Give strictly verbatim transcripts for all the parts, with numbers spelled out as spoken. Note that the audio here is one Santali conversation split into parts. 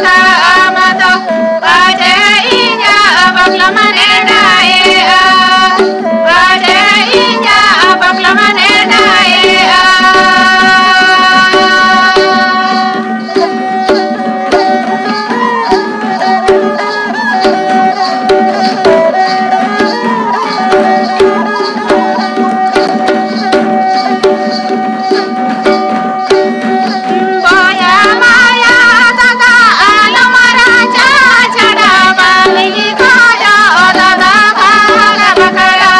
ᱟᱢ ᱫᱚ ᱯᱟᱪᱮ ᱤᱧᱟᱹᱜ ᱵᱟᱯᱞᱟ ᱢᱟᱱᱮ ᱰᱟᱭᱮᱜᱼᱟ, ᱯᱟᱪᱮ ᱤᱧᱟᱹᱜ ᱵᱟᱯᱞᱟ ᱢᱟᱱᱮ ᱰᱟᱭᱮᱜᱼᱟ᱾ ᱵᱚᱭᱟ ᱢᱟᱭᱟ ᱫᱟᱫᱟ ᱟᱞᱚᱢ ᱨᱟᱪᱟ ᱪᱷᱟᱰᱟ, ᱵᱟᱝ ᱤᱧ ᱠᱷᱚᱡᱚᱜ ᱫᱟᱫᱟ ᱵᱷᱟᱜᱽ ᱵᱟᱠᱷᱨᱟ᱾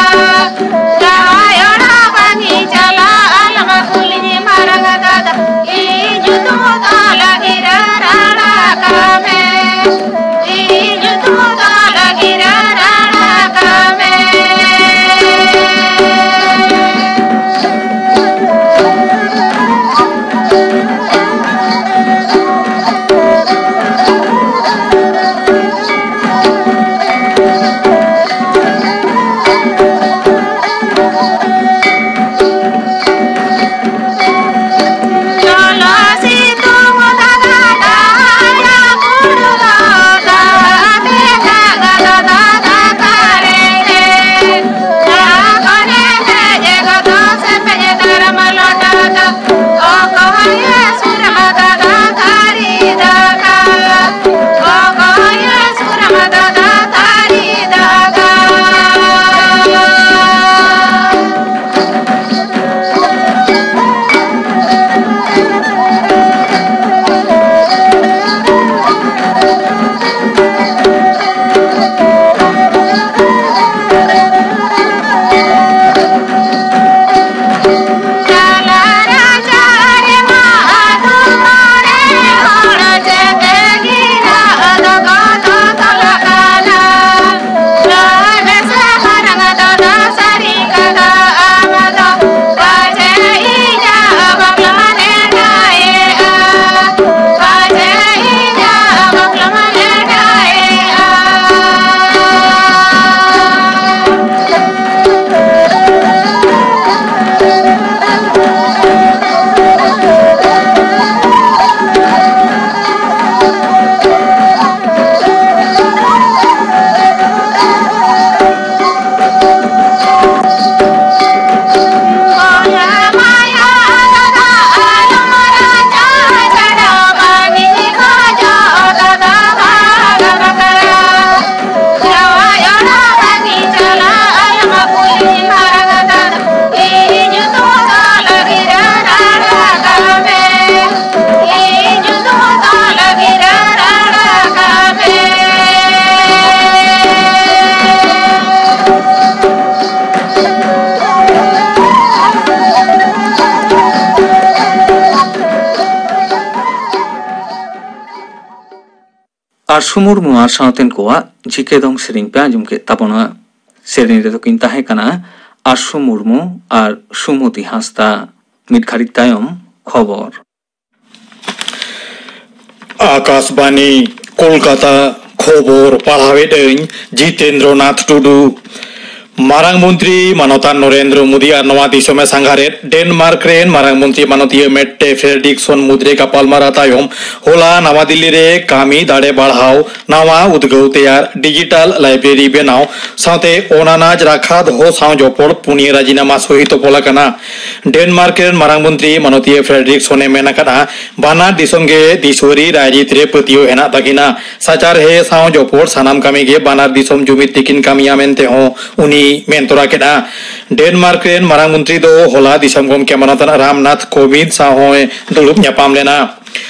ᱡᱟᱶᱟᱭ ᱚᱲᱟᱜ ᱵᱟᱝ ᱤᱧ ᱪᱟᱞᱟᱜ, ᱟᱞᱚᱢ ᱠᱩᱞᱤᱧ ᱢᱟᱨᱟᱝ ᱫᱟᱫᱟ, ᱤᱧ ᱧᱩᱛᱩᱢ ᱫᱚ ᱞᱟᱹᱜᱤᱫ ᱨᱟᱲᱟ ᱠᱟᱜ ᱢᱮ᱾ ᱤᱧ ᱧᱩᱛᱩᱢ ᱫᱚ ᱞᱟᱹᱜᱤᱫ ᱨᱟᱲᱟ ᱠᱟᱜ ᱢᱮ᱾ ᱟᱨᱥᱩ ᱢᱩᱨᱢᱩ ᱟᱨ ᱥᱟᱶᱛᱮᱱ ᱠᱚᱣᱟᱜ ᱡᱷᱤᱠᱮ ᱫᱚᱝ ᱥᱮᱨᱮᱧ ᱯᱮ ᱟᱸᱡᱚᱢ ᱠᱮᱫ ᱛᱟᱵᱚᱱᱟ᱾ ᱥᱮᱨᱮᱧ ᱨᱮᱫᱚ ᱠᱤᱱ ᱛᱟᱦᱮᱸ ᱠᱟᱱᱟ ᱟᱨᱥᱩ ᱢᱩᱨᱢᱩ ᱟᱨ ᱥᱩᱢᱚᱛᱤ ᱦᱟᱸᱥᱫᱟ᱾ ᱢᱤᱫ ᱜᱷᱟᱹᱲᱤᱡ ᱛᱟᱭᱚᱢ ᱠᱷᱚᱵᱚᱨ᱾ ᱟᱠᱟᱥᱵᱟᱱᱤ, ᱠᱳᱞᱠᱟᱛᱟ᱾ ᱠᱷᱚᱵᱚᱨ ᱯᱟᱲᱦᱟᱣᱮᱫ ᱟᱹᱧ ᱡᱤᱛᱮᱱᱫᱨᱚ ᱱᱟᱛᱷ ᱴᱩᱰᱩ᱾ ᱢᱟᱨᱟᱝ ᱢᱚᱱᱛᱨᱤ ᱢᱟᱱᱚᱛᱟᱱ ᱱᱚᱨᱮᱱᱫᱨᱚ ᱢᱳᱫᱤ ᱟᱨ ᱱᱚᱣᱟ ᱫᱤᱥᱚᱢᱮ ᱥᱟᱸᱜᱷᱟᱨᱮᱫ ᱰᱮᱱᱢᱟᱨᱠ ᱨᱮᱱ ᱢᱟᱨᱟᱝ ᱢᱚᱱᱛᱨᱤ ᱢᱟᱱᱚᱛᱤᱭᱟᱹ ᱢᱮᱴᱴᱮ ᱯᱷᱨᱮᱰᱨᱤᱠᱥᱚᱱ ᱢᱩᱫᱽᱨᱮ ᱜᱟᱯᱟᱞᱢᱟᱨᱟᱣ ᱛᱟᱭᱚᱢ ᱦᱚᱞᱟ ᱱᱟᱣᱟ ᱫᱤᱞᱞᱤ ᱨᱮ ᱠᱟᱹᱢᱤ ᱫᱟᱲᱮ ᱵᱟᱲᱦᱟᱣ, ᱱᱟᱣᱟ ᱩᱫᱽᱜᱟᱹᱣ ᱛᱮᱭᱟᱨ, ᱰᱤᱡᱤᱴᱟᱞ ᱞᱟᱭᱵᱨᱮᱨᱤ ᱵᱮᱱᱟᱣ ᱥᱟᱶᱛᱮ ᱚᱱᱟᱱᱟᱡᱽ ᱨᱟᱠᱷᱟ ᱫᱚᱦᱚ ᱥᱟᱶ ᱡᱚᱯᱚᱲ ᱯᱩᱱᱭᱟᱹ ᱨᱟᱡᱤᱱᱟᱢᱟ ᱥᱚᱦᱤ ᱛᱚᱯᱚᱞ ᱟᱠᱟᱱᱟ᱾ ᱰᱮᱱᱢᱟᱨᱠ ᱨᱮᱱ ᱢᱟᱨᱟᱝ ᱢᱚᱱᱛᱨᱤ ᱢᱟᱱᱚᱛᱤᱭᱟᱹ ᱯᱷᱨᱮᱰᱨᱤᱠᱥᱚᱱᱮ ᱢᱮᱱ ᱟᱠᱟᱫᱼᱟ, ᱵᱟᱱᱟᱨ ᱫᱤᱥᱚᱢ ᱜᱮ ᱫᱤᱥᱣᱟᱹᱨᱤ ᱨᱟᱭᱨᱤᱛ ᱨᱮ ᱯᱟᱹᱛᱭᱟᱹᱣ ᱦᱮᱱᱟᱜ ᱛᱟᱹᱠᱤᱱᱟ᱾ ᱥᱟᱪᱟᱨᱦᱮ ᱥᱟᱶ ᱡᱚᱯᱚᱲ ᱥᱟᱱᱟᱢ ᱠᱟᱹᱢᱤ ᱜᱮ ᱵᱟᱱᱟᱨ ᱫᱤᱥᱚᱢ ᱡᱩᱢᱤᱫ ᱛᱮᱠᱤᱱ ᱠᱟᱹᱢᱤᱭᱟ ᱢᱮᱱᱛᱮ ᱦᱚᱸ ᱩᱱᱤ ᱢᱮᱱ ᱛᱚᱨᱟ ᱠᱮᱫᱼᱟ᱾ ᱰᱮᱱᱢᱟᱨᱠ ᱨᱮᱱ ᱢᱟᱨᱟᱝ ᱢᱚᱱᱛᱨᱤ ᱫᱚ ᱦᱚᱞᱟ ᱫᱤᱥᱚᱢ ᱜᱚᱢᱠᱮ ᱢᱟᱱᱚᱛᱟᱱ ᱨᱟᱢᱱᱟᱛᱷ ᱠᱳᱵᱤᱱᱫ ᱥᱟᱶ ᱦᱚᱸᱭ ᱫᱩᱲᱩᱵ ᱧᱟᱯᱟᱢ ᱞᱮᱱᱟ᱾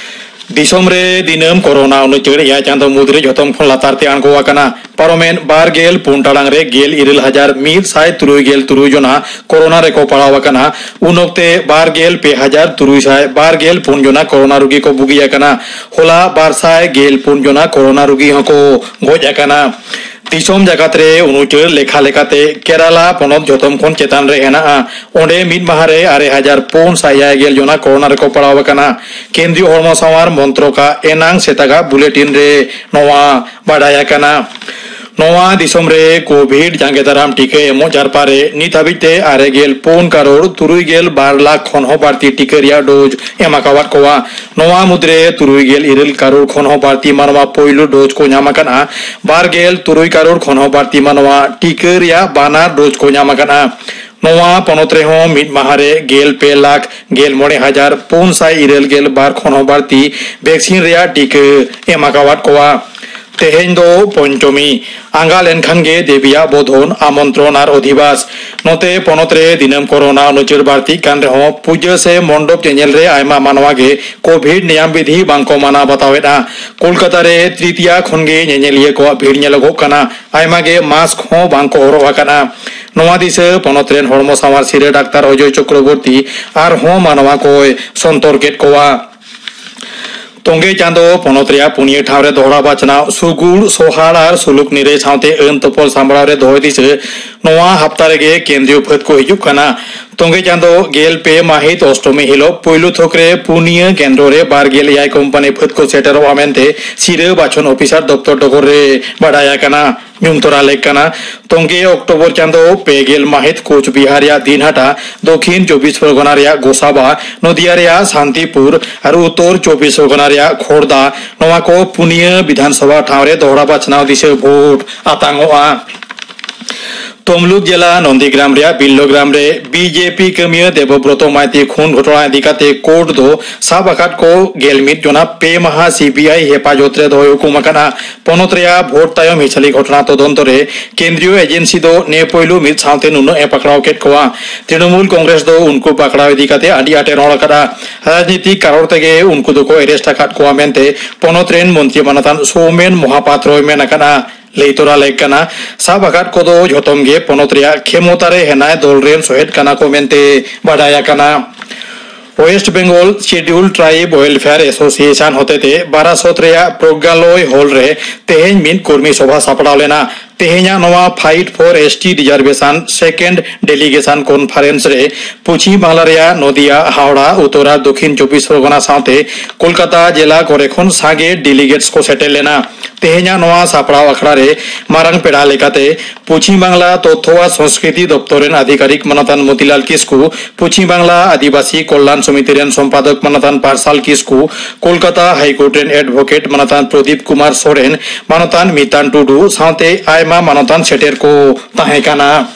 ᱫᱤᱥᱚᱢ ᱨᱮ ᱫᱤᱱᱟᱹᱢ ᱠᱳᱨᱳᱱᱟ ᱩᱱᱩᱪᱟᱹᱲ ᱮᱭᱟᱭ ᱪᱟᱸᱫᱚ ᱢᱩᱫᱽᱨᱮ ᱡᱷᱚᱛᱚᱢ ᱠᱷᱚᱱ ᱞᱟᱛᱟᱨ ᱛᱮ ᱟᱬᱜᱚ ᱟᱠᱟᱱᱟ᱾ ᱯᱟᱨᱚᱢᱮᱱ ᱵᱟᱨ ᱜᱮᱞ ᱯᱩᱱ ᱴᱟᱲᱟᱝ ᱨᱮ ᱜᱮᱞ ᱤᱨᱟᱹᱞ ᱦᱟᱡᱟᱨ ᱢᱤᱫ ᱥᱟᱭ ᱛᱩᱨᱩᱭ ᱜᱮᱞ ᱛᱩᱨᱩᱭ ᱡᱚᱱᱟ ᱠᱳᱨᱳᱱᱟ ᱨᱮᱠᱚ ᱯᱟᱲᱟᱣ ᱟᱠᱟᱱᱟ᱾ ᱩᱱ ᱚᱠᱛᱮ ᱵᱟᱨ ᱜᱮᱞ ᱯᱮ ᱦᱟᱡᱟᱨ ᱛᱩᱨᱩᱭ ᱥᱟᱭ ᱵᱟᱨ ᱜᱮᱞ ᱯᱩᱱ ᱡᱚᱱᱟ ᱠᱳᱨᱳᱱᱟ ᱨᱩᱜᱤ ᱠᱚ ᱵᱩᱜᱤ ᱟᱠᱟᱱᱟ᱾ ᱦᱚᱞᱟ ᱵᱟᱨ ᱥᱟᱭ ᱜᱮᱞ ᱯᱩᱱ ᱡᱚᱱᱟ ᱠᱳᱨᱳᱱᱟ ᱨᱩᱜᱤ ᱦᱚᱸᱠᱚ ᱜᱚᱡ ᱟᱠᱟᱱᱟ᱾ ᱫᱤᱥᱚᱢ ᱡᱟᱠᱟᱛ ᱨᱮ ᱩᱱᱩᱪᱟᱹᱲ ᱞᱮᱠᱷᱟ ᱞᱮᱠᱟᱛᱮ ᱠᱮᱨᱟᱞᱟ ᱯᱚᱱᱚᱛ ᱡᱷᱚᱛᱚᱢ ᱠᱷᱚᱱ ᱪᱮᱛᱟᱱ ᱨᱮ ᱦᱮᱱᱟᱜᱼᱟ᱾ ᱚᱸᱰᱮ ᱢᱤᱫ ᱢᱟᱦᱟ ᱨᱮ ᱟᱨᱮ ᱦᱟᱡᱟᱨ ᱯᱩᱱ ᱥᱟᱭ ᱮᱭᱟᱭ ᱜᱮᱞ ᱡᱚᱱᱟ ᱠᱳᱨᱳᱱᱟ ᱨᱮᱠᱚ ᱯᱟᱲᱟᱣ ᱟᱠᱟᱱᱟ᱾ ᱠᱮᱱᱫᱨᱤᱭᱚ ᱦᱚᱲᱢᱚ ᱥᱟᱶᱟᱨ ᱢᱚᱱᱛᱨᱚᱠᱟᱜ ᱮᱱᱟᱝ ᱥᱮᱛᱟᱜᱟᱜ ᱵᱩᱞᱮᱴᱤᱱ ᱨᱮ ᱱᱚᱣᱟ ᱵᱟᱰᱟᱭ ᱟᱠᱟᱱᱟ᱾ ᱱᱚᱣᱟ ᱫᱤᱥᱚᱢ ᱨᱮ ᱠᱳᱵᱷᱤᱰ ᱡᱟᱸᱜᱮ ᱫᱟᱨᱟᱢ ᱴᱤᱠᱟᱹ ᱮᱢᱚᱜ ᱡᱟᱨᱯᱟ ᱨᱮ ᱱᱤᱛ ᱦᱟᱹᱵᱤᱡ ᱛᱮ ᱟᱨᱮ ᱜᱮᱞ ᱯᱩᱱ ᱠᱟᱨᱳᱲ ᱛᱩᱨᱩᱭ ᱜᱮᱞ ᱵᱟᱨ ᱞᱟᱠᱷ ᱠᱷᱚᱱ ᱦᱚᱸ ᱵᱟᱹᱲᱛᱤ ᱴᱤᱠᱟᱹ ᱨᱮᱭᱟᱜ ᱰᱳᱡᱽ ᱮᱢ ᱟᱠᱟᱣᱟᱫ ᱠᱚᱣᱟ᱾ ᱱᱚᱣᱟ ᱢᱩᱫᱽᱨᱮ ᱛᱩᱨᱩᱭ ᱜᱮᱞ ᱤᱨᱟᱹᱞ ᱠᱟᱨᱳᱲ ᱠᱷᱚᱱ ᱦᱚᱸ ᱵᱟᱹᱲᱛᱤ ᱢᱟᱱᱣᱟ ᱯᱳᱭᱞᱳ ᱰᱳᱡᱽ ᱠᱚ ᱧᱟᱢ ᱟᱠᱟᱫᱼᱟ᱾ ᱵᱟᱨ ᱜᱮᱞ ᱛᱩᱨᱩᱭ ᱠᱟᱨᱳᱲ ᱠᱷᱚᱱ ᱦᱚᱸ ᱵᱟᱹᱲᱛᱤ ᱢᱟᱱᱣᱟ ᱴᱤᱠᱟᱹ ᱨᱮᱭᱟᱜ ᱵᱟᱱᱟᱨ ᱰᱳᱡᱽ ᱠᱚ ᱧᱟᱢ ᱟᱠᱟᱫᱼᱟ᱾ ᱱᱚᱣᱟ ᱯᱚᱱᱚᱛ ᱨᱮᱦᱚᱸ ᱢᱤᱫ ᱢᱟᱦᱟ ᱨᱮ ᱜᱮᱞ ᱯᱮ ᱞᱟᱠᱷ ᱜᱮᱞ ᱢᱚᱬᱮ ᱦᱟᱡᱟᱨ ᱯᱩᱱ ᱥᱟᱭ ᱤᱨᱟᱹᱞ ᱜᱮᱞ ᱵᱟᱨ ᱠᱷᱚᱱ ᱦᱚᱸ ᱵᱟᱹᱲᱛᱤ ᱵᱷᱮᱠᱥᱤᱱ ᱨᱮᱭᱟᱜ ᱴᱤᱠᱟᱹ ᱮᱢ ᱟᱠᱟᱣᱟᱫ ᱠᱚᱣᱟ᱾ ᱛᱮᱦᱮᱧ ᱫᱚ ᱯᱚᱧᱪᱚᱢᱤ᱾ ᱟᱸᱜᱟ ᱞᱮᱱᱠᱷᱟᱱ ᱜᱮ ᱫᱮᱵᱤᱭᱟᱜ ᱵᱚᱫᱷᱚᱱ, ᱟᱢᱚᱱᱛᱨᱚᱱ ᱟᱨ ᱚᱫᱷᱤᱵᱟᱥ᱾ ᱱᱚᱛᱮ ᱯᱚᱱᱚᱛ ᱨᱮ ᱫᱤᱱᱟᱹᱢ ᱠᱳᱨᱳᱱᱟ ᱩᱱᱩᱪᱟᱹᱲ ᱵᱟᱹᱲᱛᱤᱜ ᱠᱟᱱ ᱨᱮᱦᱚᱸ ᱯᱩᱡᱟᱹ ᱥᱮ ᱢᱚᱱᱰᱚᱯ ᱧᱮᱧᱮᱞ ᱨᱮ ᱟᱭᱢᱟ ᱢᱟᱱᱣᱟ ᱜᱮ ᱠᱳᱵᱷᱤᱰ ᱱᱮᱭᱟᱢ ᱵᱤᱫᱷᱤ ᱵᱟᱝᱠᱚ ᱢᱟᱱᱟᱣ ᱵᱟᱛᱟᱣᱮᱫᱼᱟ᱾ ᱠᱳᱞᱠᱟᱛᱟ ᱨᱮ ᱛᱨᱤᱛᱤᱭᱟ ᱠᱷᱚᱱ ᱜᱮ ᱧᱮᱧᱮᱞᱤᱭᱟᱹ ᱠᱚᱣᱟᱜ ᱵᱷᱤᱲ ᱧᱮᱞᱚᱜᱚᱜ ᱠᱟᱱᱟ᱾ ᱟᱭᱢᱟ ᱜᱮ ᱢᱟᱥᱠ ᱦᱚᱸ ᱵᱟᱝᱠᱚ ᱦᱚᱨᱚᱜ ᱟᱠᱟᱫᱼᱟ᱾ ᱱᱚᱣᱟ ᱫᱤᱥᱟᱹ ᱯᱚᱱᱚᱛ ᱨᱮᱱ ᱦᱚᱲᱢᱚ ᱥᱟᱶᱟᱨ ᱥᱤᱨᱟᱹ ᱰᱟᱠᱛᱟᱨ ᱚᱡᱚᱭ ᱪᱚᱠᱨᱚᱵᱚᱨᱛᱤ ᱟᱨᱦᱚᱸ ᱢᱟᱱᱣᱟ ᱠᱚᱭ ᱥᱚᱱᱛᱚᱨ ᱠᱮᱫ ᱠᱚᱣᱟ᱾ ᱛᱚᱝᱜᱮ ᱪᱟᱸᱫᱚ ᱯᱚᱱᱚᱛ ᱨᱮᱭᱟᱜ ᱯᱩᱱᱭᱟᱹ ᱴᱷᱟᱶ ᱨᱮ ᱫᱚᱦᱲᱟ ᱵᱟᱪᱷᱱᱟᱣ ᱥᱩᱜᱩᱲ, ᱥᱚᱦᱟᱲ ᱟᱨ ᱥᱩᱞᱩᱠ ᱱᱤᱨᱟᱹᱭ ᱥᱟᱶᱛᱮ ᱟᱹᱱ ᱛᱚᱯᱚᱞ ᱥᱟᱢᱵᱲᱟᱣ ᱨᱮ ᱫᱚᱦᱚᱭ ᱫᱤᱥᱟᱹ ᱱᱚᱣᱟ ᱦᱟᱯᱛᱟ ᱨᱮᱜᱮ ᱠᱮᱱᱫᱨᱤᱭᱚ ᱯᱷᱟᱹᱫ ᱠᱚ ᱦᱤᱡᱩᱜ ᱠᱟᱱᱟ᱾ ᱛᱚᱝᱜᱮ ᱪᱟᱸᱫᱚ ᱜᱮᱞ ᱯᱮ ᱢᱟᱹᱦᱤᱛ ᱚᱥᱴᱚᱢᱤ ᱦᱤᱞᱚᱜ ᱯᱩᱭᱞᱩ ᱛᱷᱚᱠ ᱨᱮ ᱯᱩᱱᱭᱟᱹ ᱠᱮᱱᱫᱨᱚ ᱨᱮ ᱵᱟᱨ ᱜᱮᱞ ᱮᱭᱟᱭ ᱠᱚᱢᱯᱟᱱᱤ ᱯᱷᱟᱹᱫ ᱠᱚ ᱥᱮᱴᱮᱨᱚᱜᱼᱟ ᱢᱮᱱᱛᱮ ᱥᱤᱨᱟᱹ ᱵᱟᱪᱷᱚᱱ ᱚᱯᱷᱤᱥᱟᱨ ᱫᱚᱯᱛᱚᱨ ᱰᱚᱜᱚᱨ ᱨᱮ ᱵᱟᱰᱟᱭ ᱟᱠᱟᱱᱟ᱾ ᱧᱩᱢ ᱛᱚᱨᱟ ᱞᱮᱠ ᱠᱟᱱᱟ᱾ ᱛᱚᱝᱜᱮ ᱚᱠᱴᱳᱵᱚᱨ ᱪᱟᱸᱫᱚ ᱯᱮ ᱜᱮᱞ ᱢᱟᱹᱦᱤᱛ ᱠᱳᱪ ᱵᱤᱦᱟᱨ ᱨᱮᱭᱟᱜ ᱫᱤᱱᱦᱟᱴᱟ, ᱫᱚᱠᱷᱤᱱ ᱪᱚᱵᱵᱤᱥ ᱯᱚᱨᱜᱚᱱᱟ ᱨᱮᱭᱟᱜ ᱜᱳᱥᱟᱵᱟ, ᱱᱚᱫᱤᱭᱟ ᱨᱮᱭᱟᱜ ᱥᱟᱱᱛᱤᱯᱩᱨ ᱟᱨ ᱩᱛᱛᱚᱨ ᱪᱚᱵᱵᱤᱥ ᱯᱚᱨᱜᱚᱱᱟ ᱨᱮᱭᱟᱜ ᱠᱷᱚᱲᱫᱟ, ᱱᱚᱣᱟ ᱠᱚ ᱯᱩᱱᱭᱟᱹ ᱵᱤᱫᱷᱟᱱ ᱥᱚᱵᱷᱟ ᱴᱷᱟᱶ ᱨᱮ ᱫᱚᱦᱲᱟ ᱵᱟᱪᱷᱱᱟᱣ ᱫᱤᱥᱟᱹ ᱵᱷᱳᱴ ᱟᱛᱟᱝᱚᱜᱼᱟ᱾ ᱛᱚᱢᱞᱩᱠ ᱡᱮᱞᱟ ᱱᱚᱱᱫᱤᱜᱨᱟᱢ ᱨᱮᱭᱟᱜ ᱵᱤᱞᱞᱚᱜᱨᱟᱢ ᱨᱮ ᱵᱤᱡᱮᱯᱤ ᱠᱟᱹᱢᱤᱭᱟᱹ ᱫᱮᱵᱚᱵᱨᱚᱛᱚ ᱢᱟᱭᱛᱤ ᱠᱷᱩᱱ ᱜᱷᱚᱴᱚᱱᱟ ᱤᱫᱤ ᱠᱟᱛᱮ ᱠᱳᱨᱴ ᱫᱚ ᱥᱟᱵ ᱟᱠᱟᱫ ᱠᱚ ᱜᱮᱞ ᱢᱤᱫ ᱡᱚᱱᱟ ᱯᱮ ᱢᱟᱦᱟ ᱥᱤᱵᱤᱟᱭ ᱦᱮᱯᱟᱡᱚᱛ ᱨᱮ ᱫᱚᱦᱚᱭ ᱦᱩᱠᱩᱢ ᱟᱠᱟᱫᱼᱟ᱾ ᱯᱚᱱᱚᱛ ᱨᱮᱭᱟᱜ ᱵᱷᱳᱴ ᱛᱟᱭᱚᱢ ᱦᱤᱥᱟᱹᱞᱤ ᱜᱷᱚᱴᱚᱱᱟ ᱛᱚᱫᱚᱱᱛᱚ ᱨᱮ ᱠᱮᱱᱫᱨᱤᱭᱚ ᱮᱡᱮᱱᱥᱤ ᱫᱚ ᱱᱮ ᱯᱳᱭᱞᱳ ᱢᱤᱫ ᱥᱟᱶᱛᱮ ᱱᱩᱱᱟᱹᱜ ᱮ ᱯᱟᱠᱲᱟᱣ ᱠᱮᱫ ᱠᱚᱣᱟ᱾ ᱛᱨᱤᱱᱚᱢᱩᱞ ᱠᱚᱝᱜᱨᱮᱥ ᱫᱚ ᱩᱱᱠᱩ ᱯᱟᱠᱲᱟᱣ ᱤᱫᱤ ᱠᱟᱛᱮ ᱟᱹᱰᱤ ᱟᱸᱴ ᱮ ᱨᱚᱲ ᱟᱠᱟᱫᱼᱟ᱾ ᱨᱟᱡᱽᱱᱤᱛᱤᱠ ᱠᱟᱨᱚᱲ ᱛᱮᱜᱮ ᱩᱱᱠᱩ ᱫᱚᱠᱚ ᱮᱨᱮᱥᱴ ᱟᱠᱟᱫ ᱠᱚᱣᱟ ᱢᱮᱱᱛᱮ ᱯᱚᱱᱚᱛ ᱨᱮᱱ ᱢᱚᱱᱛᱨᱤ ᱢᱟᱱᱚᱛᱟᱱ ᱥᱳᱢᱮᱱ ᱢᱚᱦᱟᱯᱟᱛᱨᱚᱭ ᱢᱮᱱ ᱟᱠᱟᱫᱼᱟ᱾ ᱞᱟᱹᱭ ᱛᱚᱨᱟ ᱞᱮᱠ ᱠᱟᱱᱟ, ᱥᱟᱵ ᱟᱠᱟᱫ ᱠᱚᱫᱚ ᱡᱷᱚᱛᱚᱢ ᱜᱮ ᱯᱚᱱᱚᱛ ᱨᱮᱭᱟᱜ ᱠᱷᱮᱢᱚᱛᱟ ᱨᱮ ᱦᱮᱱᱟᱭ ᱫᱚᱞ ᱨᱮᱱ ᱥᱚᱦᱮᱫ ᱠᱟᱱᱟ ᱠᱚ ᱢᱮᱱᱛᱮ ᱵᱟᱰᱟᱭ ᱟᱠᱟᱱᱟ᱾ West Bengal schedule tribe welfare association ᱦᱚᱛᱮᱛᱮ ᱵᱟᱨᱟᱥᱚᱛ ᱨᱮᱭᱟᱜ ᱯᱨᱚᱜᱽᱜᱟᱞᱚᱭ ᱦᱚᱞ ᱨᱮ ᱛᱮᱦᱮᱧ ᱢᱤᱫ ᱠᱚᱨᱢᱤ ᱥᱚᱵᱷᱟ ᱥᱟᱯᱲᱟᱣ ᱞᱮᱱᱟ᱾ ᱛᱮᱦᱮᱧᱟᱜ ᱱᱚᱣᱟ Fight for S T Reservation Second Delegation Conference ᱨᱮ ᱯᱚᱪᱷᱤᱢ ᱵᱟᱝᱞᱟ ᱨᱮᱭᱟᱜ ᱱᱚᱫᱤᱭᱟ, ᱦᱟᱣᱲᱟ, ᱩᱛᱛᱚᱨ ᱟᱨ ᱫᱚᱠᱷᱤᱱ ᱪᱚᱵᱵᱤᱥ ᱯᱚᱨᱜᱚᱱᱟ ᱥᱟᱶᱛᱮ ᱠᱳᱞᱠᱟᱛᱟ ᱡᱮᱞᱟ ᱠᱚᱨᱮ ᱠᱷᱚᱱ ᱥᱟᱸᱜᱮ ᱰᱮᱞᱤᱜᱮᱴᱥ ᱠᱚ ᱥᱮᱴᱮᱨ ᱞᱮᱱᱟ᱾ ᱛᱮᱦᱮᱧᱟᱜ ᱱᱚᱣᱟ ᱥᱟᱯᱲᱟᱣ ᱟᱠᱷᱲᱟ ᱨᱮ ᱢᱟᱨᱟᱝ ᱯᱮᱲᱟ ᱞᱮᱠᱟᱛᱮ ᱯᱚᱪᱷᱤᱢ ᱵᱟᱝᱞᱟ ᱛᱚᱛᱛᱷᱚ ᱟᱨ ᱥᱚᱝᱥᱠᱨᱤᱛᱤ ᱫᱚᱯᱛᱚᱨ ᱨᱮᱱ ᱟᱫᱷᱤᱠᱟᱨᱤᱠ ᱢᱟᱱᱚᱛᱟᱱ ᱢᱚᱛᱤᱞᱟᱞ ᱠᱤᱥᱠᱩ, ᱯᱚᱪᱷᱤᱢ ᱵᱟᱝᱞᱟ ᱟᱹᱫᱤᱵᱟᱹᱥᱤ ᱠᱚᱞᱞᱟᱱ ᱥᱚᱢᱤᱛᱤ ᱨᱮᱱ ᱥᱚᱢᱯᱟᱫᱚᱠ ᱢᱟᱱᱚᱛᱟᱱ ᱯᱟᱨᱥᱟᱞ ᱠᱤᱥᱠᱩ, ᱠᱳᱞᱠᱟᱛᱟ ᱦᱟᱭᱠᱳᱨᱴ ᱨᱮᱱ ᱮᱰᱵᱷᱳᱠᱮᱴ ᱢᱟᱱᱚᱛᱟᱱ ᱯᱨᱚᱫᱤᱯ ᱠᱩᱢᱟᱨ ᱥᱚᱨᱮᱱ, ᱢᱟᱱᱚᱛᱟᱱ ᱢᱤᱛᱟᱱ ᱴᱩᱰᱩ ᱥᱟᱶᱛᱮ ᱟᱭᱢᱟ ᱢᱟᱱᱚᱛᱟᱱ ᱥᱮᱴᱮᱨ ᱠᱚ ᱛᱟᱦᱮᱸ ᱠᱟᱱᱟ᱾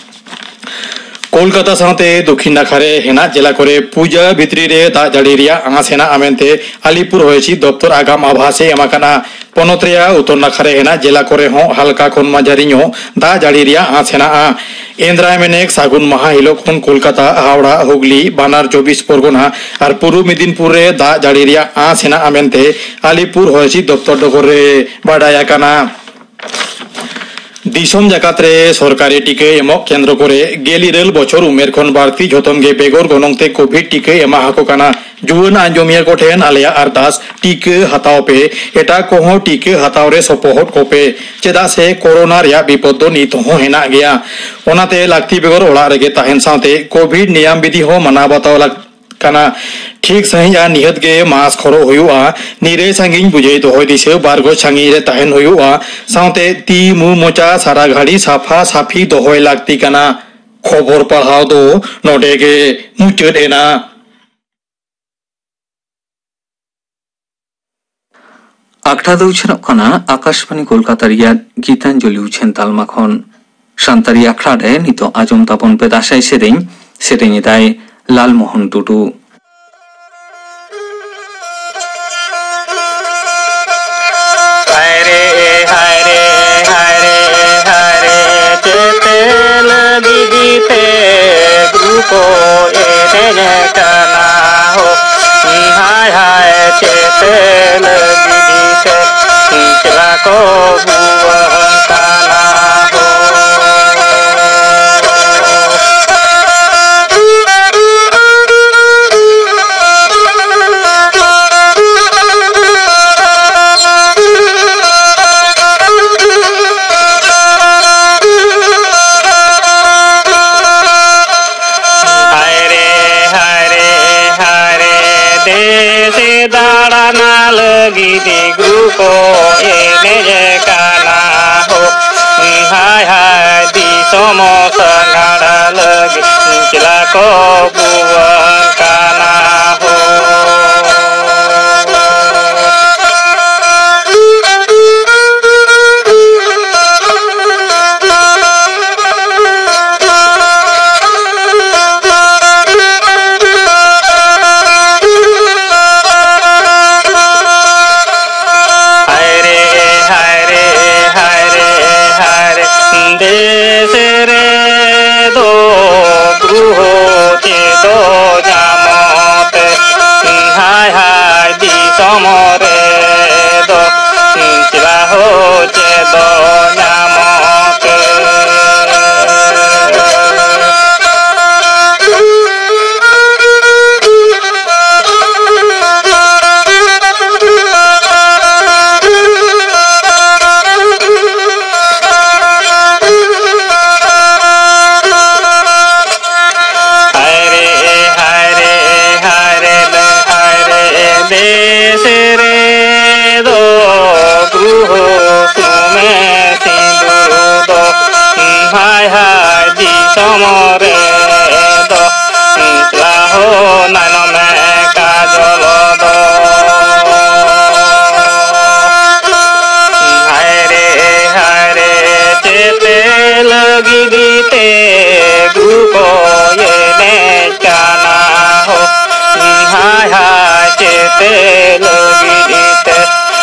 ᱠᱳᱞᱠᱟᱛᱟ ᱥᱟᱶᱛᱮ ᱫᱚᱠᱷᱤᱱ ᱱᱟᱠᱷᱟ ᱨᱮ ᱦᱮᱱᱟᱜ ᱡᱮᱞᱟ ᱠᱚᱨᱮ ᱯᱩᱡᱟᱹ ᱵᱷᱤᱛᱨᱤ ᱨᱮ ᱫᱟᱜ ᱡᱟᱹᱲᱤ ᱨᱮᱭᱟᱜ ᱟᱸᱥ ᱦᱮᱱᱟᱜᱼᱟ ᱢᱮᱱᱛᱮ ᱟᱞᱤᱯᱩᱨ ᱦᱚᱭ ᱦᱤᱸᱥᱤᱫ ᱫᱚᱯᱛᱚᱨ ᱟᱜᱟᱢ ᱟᱵᱷᱟᱥ ᱮ ᱮᱢ ᱟᱠᱟᱱᱟ᱾ ᱯᱚᱱᱚᱛ ᱨᱮᱭᱟᱜ ᱩᱛᱛᱚᱨ ᱱᱟᱠᱷᱟ ᱨᱮ ᱦᱮᱱᱟᱜ ᱡᱮᱞᱟ ᱠᱚᱨᱮ ᱦᱚᱸ ᱦᱟᱞᱠᱟ ᱠᱷᱚᱱ ᱢᱟᱡᱷᱟᱨᱤ ᱧᱚᱜ ᱫᱟᱜ ᱡᱟᱹᱲᱤ ᱨᱮᱭᱟᱜ ᱟᱸᱥ ᱦᱮᱱᱟᱜᱼᱟ᱾ ᱮᱱᱫᱨᱟᱭ ᱢᱮᱱᱮᱠ ᱥᱟᱹᱜᱩᱱ ᱢᱟᱦᱟ ᱦᱤᱞᱳᱜ ᱠᱷᱚᱱ ᱠᱳᱞᱠᱟᱛᱟ, ᱦᱟᱣᱲᱟ, ᱦᱩᱜᱽᱞᱤ, ᱵᱟᱱᱟᱨ ᱪᱚᱵᱵᱤᱥ ᱯᱚᱨᱜᱚᱱᱟ ᱟᱨ ᱯᱩᱨᱩᱵ ᱢᱮᱫᱤᱱᱯᱩᱨ ᱨᱮ ᱫᱟᱜ ᱡᱟᱹᱲᱤ ᱨᱮᱭᱟᱜ ᱟᱸᱥ ᱦᱮᱱᱟᱜᱼᱟ ᱢᱮᱱᱛᱮ ᱟᱞᱤᱯᱩᱨ ᱦᱚᱭ ᱦᱤᱸᱥᱤᱫ ᱫᱚᱯᱛᱚᱨ ᱰᱚᱜᱚᱨ ᱨᱮ ᱵᱟᱰᱟᱭ ᱟᱠᱟᱱᱟ᱾ ᱫᱤᱥᱚᱢ ᱡᱟᱠᱟᱛ ᱨᱮ ᱥᱚᱨᱠᱟᱨᱤ ᱴᱤᱠᱟᱹ ᱮᱢᱚᱜ ᱠᱮᱱᱫᱨᱚ ᱠᱚᱨᱮ ᱜᱮᱞ ᱤᱨᱟᱹᱞ ᱵᱚᱪᱷᱚᱨ ᱩᱢᱮᱨ ᱠᱷᱚᱱ ᱵᱟᱹᱲᱛᱤ ᱡᱷᱚᱛᱚᱱ ᱜᱮ ᱵᱮᱜᱚᱨ ᱜᱚᱱᱚᱝ ᱛᱮ ᱠᱳᱵᱷᱤᱰ ᱴᱤᱠᱟᱹ ᱮᱢᱟ ᱦᱟᱠᱚ ᱠᱟᱱᱟ᱾ ᱡᱩᱣᱟᱹᱱ ᱟᱸᱡᱚᱢᱤᱭᱟᱹ ᱠᱚᱴᱷᱮᱱ ᱟᱞᱮᱭᱟᱜ ᱟᱨᱫᱟᱥ, ᱴᱤᱠᱟᱹ ᱦᱟᱛᱟᱣ ᱯᱮ, ᱮᱴᱟᱜ ᱠᱚᱦᱚᱸ ᱴᱤᱠᱟᱹ ᱦᱟᱛᱟᱣ ᱨᱮ ᱥᱚᱯᱚᱦᱚᱫ ᱠᱚᱯᱮ, ᱪᱮᱫᱟᱜ ᱥᱮ ᱠᱳᱨᱳᱱᱟ ᱨᱮᱭᱟᱜ ᱵᱤᱯᱚᱫ ᱫᱚ ᱱᱤᱛ ᱦᱚᱸ ᱦᱮᱱᱟᱜ ᱜᱮᱭᱟ᱾ ᱚᱱᱟᱛᱮ ᱞᱟᱹᱠᱛᱤ ᱵᱮᱜᱚᱨ ᱚᱲᱟᱜ ᱨᱮᱜᱮ ᱛᱟᱦᱮᱱ ᱥᱟᱶᱛᱮ ᱠᱳᱵᱷᱤᱰ ᱱᱤᱭᱟᱢ ᱵᱤᱫᱷᱤ ᱦᱚᱸ ᱢᱟᱱᱟᱣ ᱵᱟᱛᱟᱣ ᱞᱟᱹᱠ-, ᱠᱟᱱᱟ᱾ ᱴᱷᱤᱠ ᱥᱟᱺᱦᱤᱡ ᱟᱨ ᱱᱤᱦᱟᱹᱛ ᱜᱮ ᱢᱟᱥᱠ ᱦᱚᱨᱚᱜ ᱦᱩᱭᱩᱜᱼᱟ᱾ ᱱᱤᱨᱟᱹᱭ ᱥᱟᱺᱜᱤᱧ ᱵᱩᱡᱷᱟᱹᱣ ᱫᱚᱦᱚᱭ ᱫᱤᱥᱟᱹ ᱵᱟᱨ ᱜᱚᱡ ᱥᱟᱺᱜᱤᱧ ᱨᱮ ᱛᱟᱦᱮᱱ ᱦᱩᱭᱩᱜᱼᱟ᱾ ᱥᱟᱶᱛᱮ ᱛᱤ, ᱢᱩ, ᱢᱚᱪᱟ ᱥᱟᱨᱟ ᱜᱷᱟᱹᱲᱤ ᱥᱟᱯᱷᱟ ᱥᱟᱯᱷᱤ ᱫᱚᱦᱚᱭ ᱞᱟᱹᱠᱛᱤ ᱠᱟᱱᱟ᱾ ᱠᱷᱚᱵᱚᱨ ᱯᱟᱲᱦᱟᱣ ᱫᱚ ᱱᱚᱰᱮ ᱜᱮ ᱢᱩᱪᱟᱹᱫ ᱮᱱᱟ᱾ ᱟᱠᱷᱲᱟ ᱫᱚ ᱩᱪᱷᱟᱹᱱᱚᱜ ᱠᱟᱱᱟ ᱟᱠᱟᱥᱵᱟᱱᱤ ᱠᱳᱞᱠᱟᱛᱟ ᱨᱮᱭᱟᱜ ᱜᱤᱛᱟᱧᱡᱚᱞᱤ ᱩᱪᱷᱟᱹᱱ ᱛᱟᱞᱢᱟ ᱠᱷᱚᱱ᱾ ᱥᱟᱱᱛᱟᱲᱤ ᱟᱠᱷᱲᱟ ᱨᱮ ᱱᱤᱛᱚᱜ ᱟᱸᱡᱚᱢ ᱛᱟᱵᱚᱱ ᱯᱮ ᱫᱟᱸᱥᱟᱭ ᱥᱮᱨᱮᱧ, ᱥᱮᱨᱮᱧ ᱮᱫᱟᱭ ᱞᱟᱞᱢᱳᱦᱚᱱ ᱴᱩᱰᱩ᱾ ᱦᱟᱭ ᱨᱮ, ᱦᱟᱭ ᱨᱮ, ᱦᱟᱭ ᱨᱮ, ᱦᱟᱭ ᱨᱮ, ᱪᱮᱛᱮ ᱞᱟᱹᱜᱤᱫ ᱛᱮ ᱜᱩᱨᱩ ᱠᱚ ᱮᱱᱮᱡ ᱠᱟᱱᱟ ᱦᱳ᱾ ᱦᱟᱭ ᱦᱟᱭ, ᱪᱮᱛᱮ ᱞᱟᱹᱜᱤᱫ ᱛᱮ ᱪᱮᱞᱟ ᱠᱚ ᱵᱩᱣᱟᱹᱝ ᱠᱟᱱᱟ ᱦᱳ᱾ ᱦᱟᱭ ᱨᱮ, ᱦᱟᱭ ᱨᱮ, ᱦᱟᱭ ᱨᱮ, ᱫᱮᱥ ᱫᱟᱬᱟᱱᱟ ᱞᱟᱹᱜᱤᱫ ᱜᱩᱨᱩ ᱠᱚ ᱮᱱᱮᱡ ᱠᱟᱱᱟ ᱦᱳ᱾ ᱦᱟᱭ ᱦᱟᱭ, ᱫᱤᱥᱚᱢ ᱥᱟᱸᱜᱟᱲ ᱞᱟᱹᱜᱤᱫ ᱪᱮᱞᱟ ᱠᱚ ᱵᱩᱣᱟᱹᱝ ᱠᱟᱱᱟ ᱦᱳ᱾ ᱦᱟᱭ ᱨᱮ, ᱦᱟᱭ ᱨᱮ, ᱦᱟᱭ ᱨᱮ, ᱦᱟᱭ ᱨᱮ, ᱫᱮᱥ ᱨᱮᱫᱚ ᱜᱨᱩᱦᱚ ᱪᱮᱫᱚ ᱞᱟᱹᱜᱤᱫ ᱛᱮ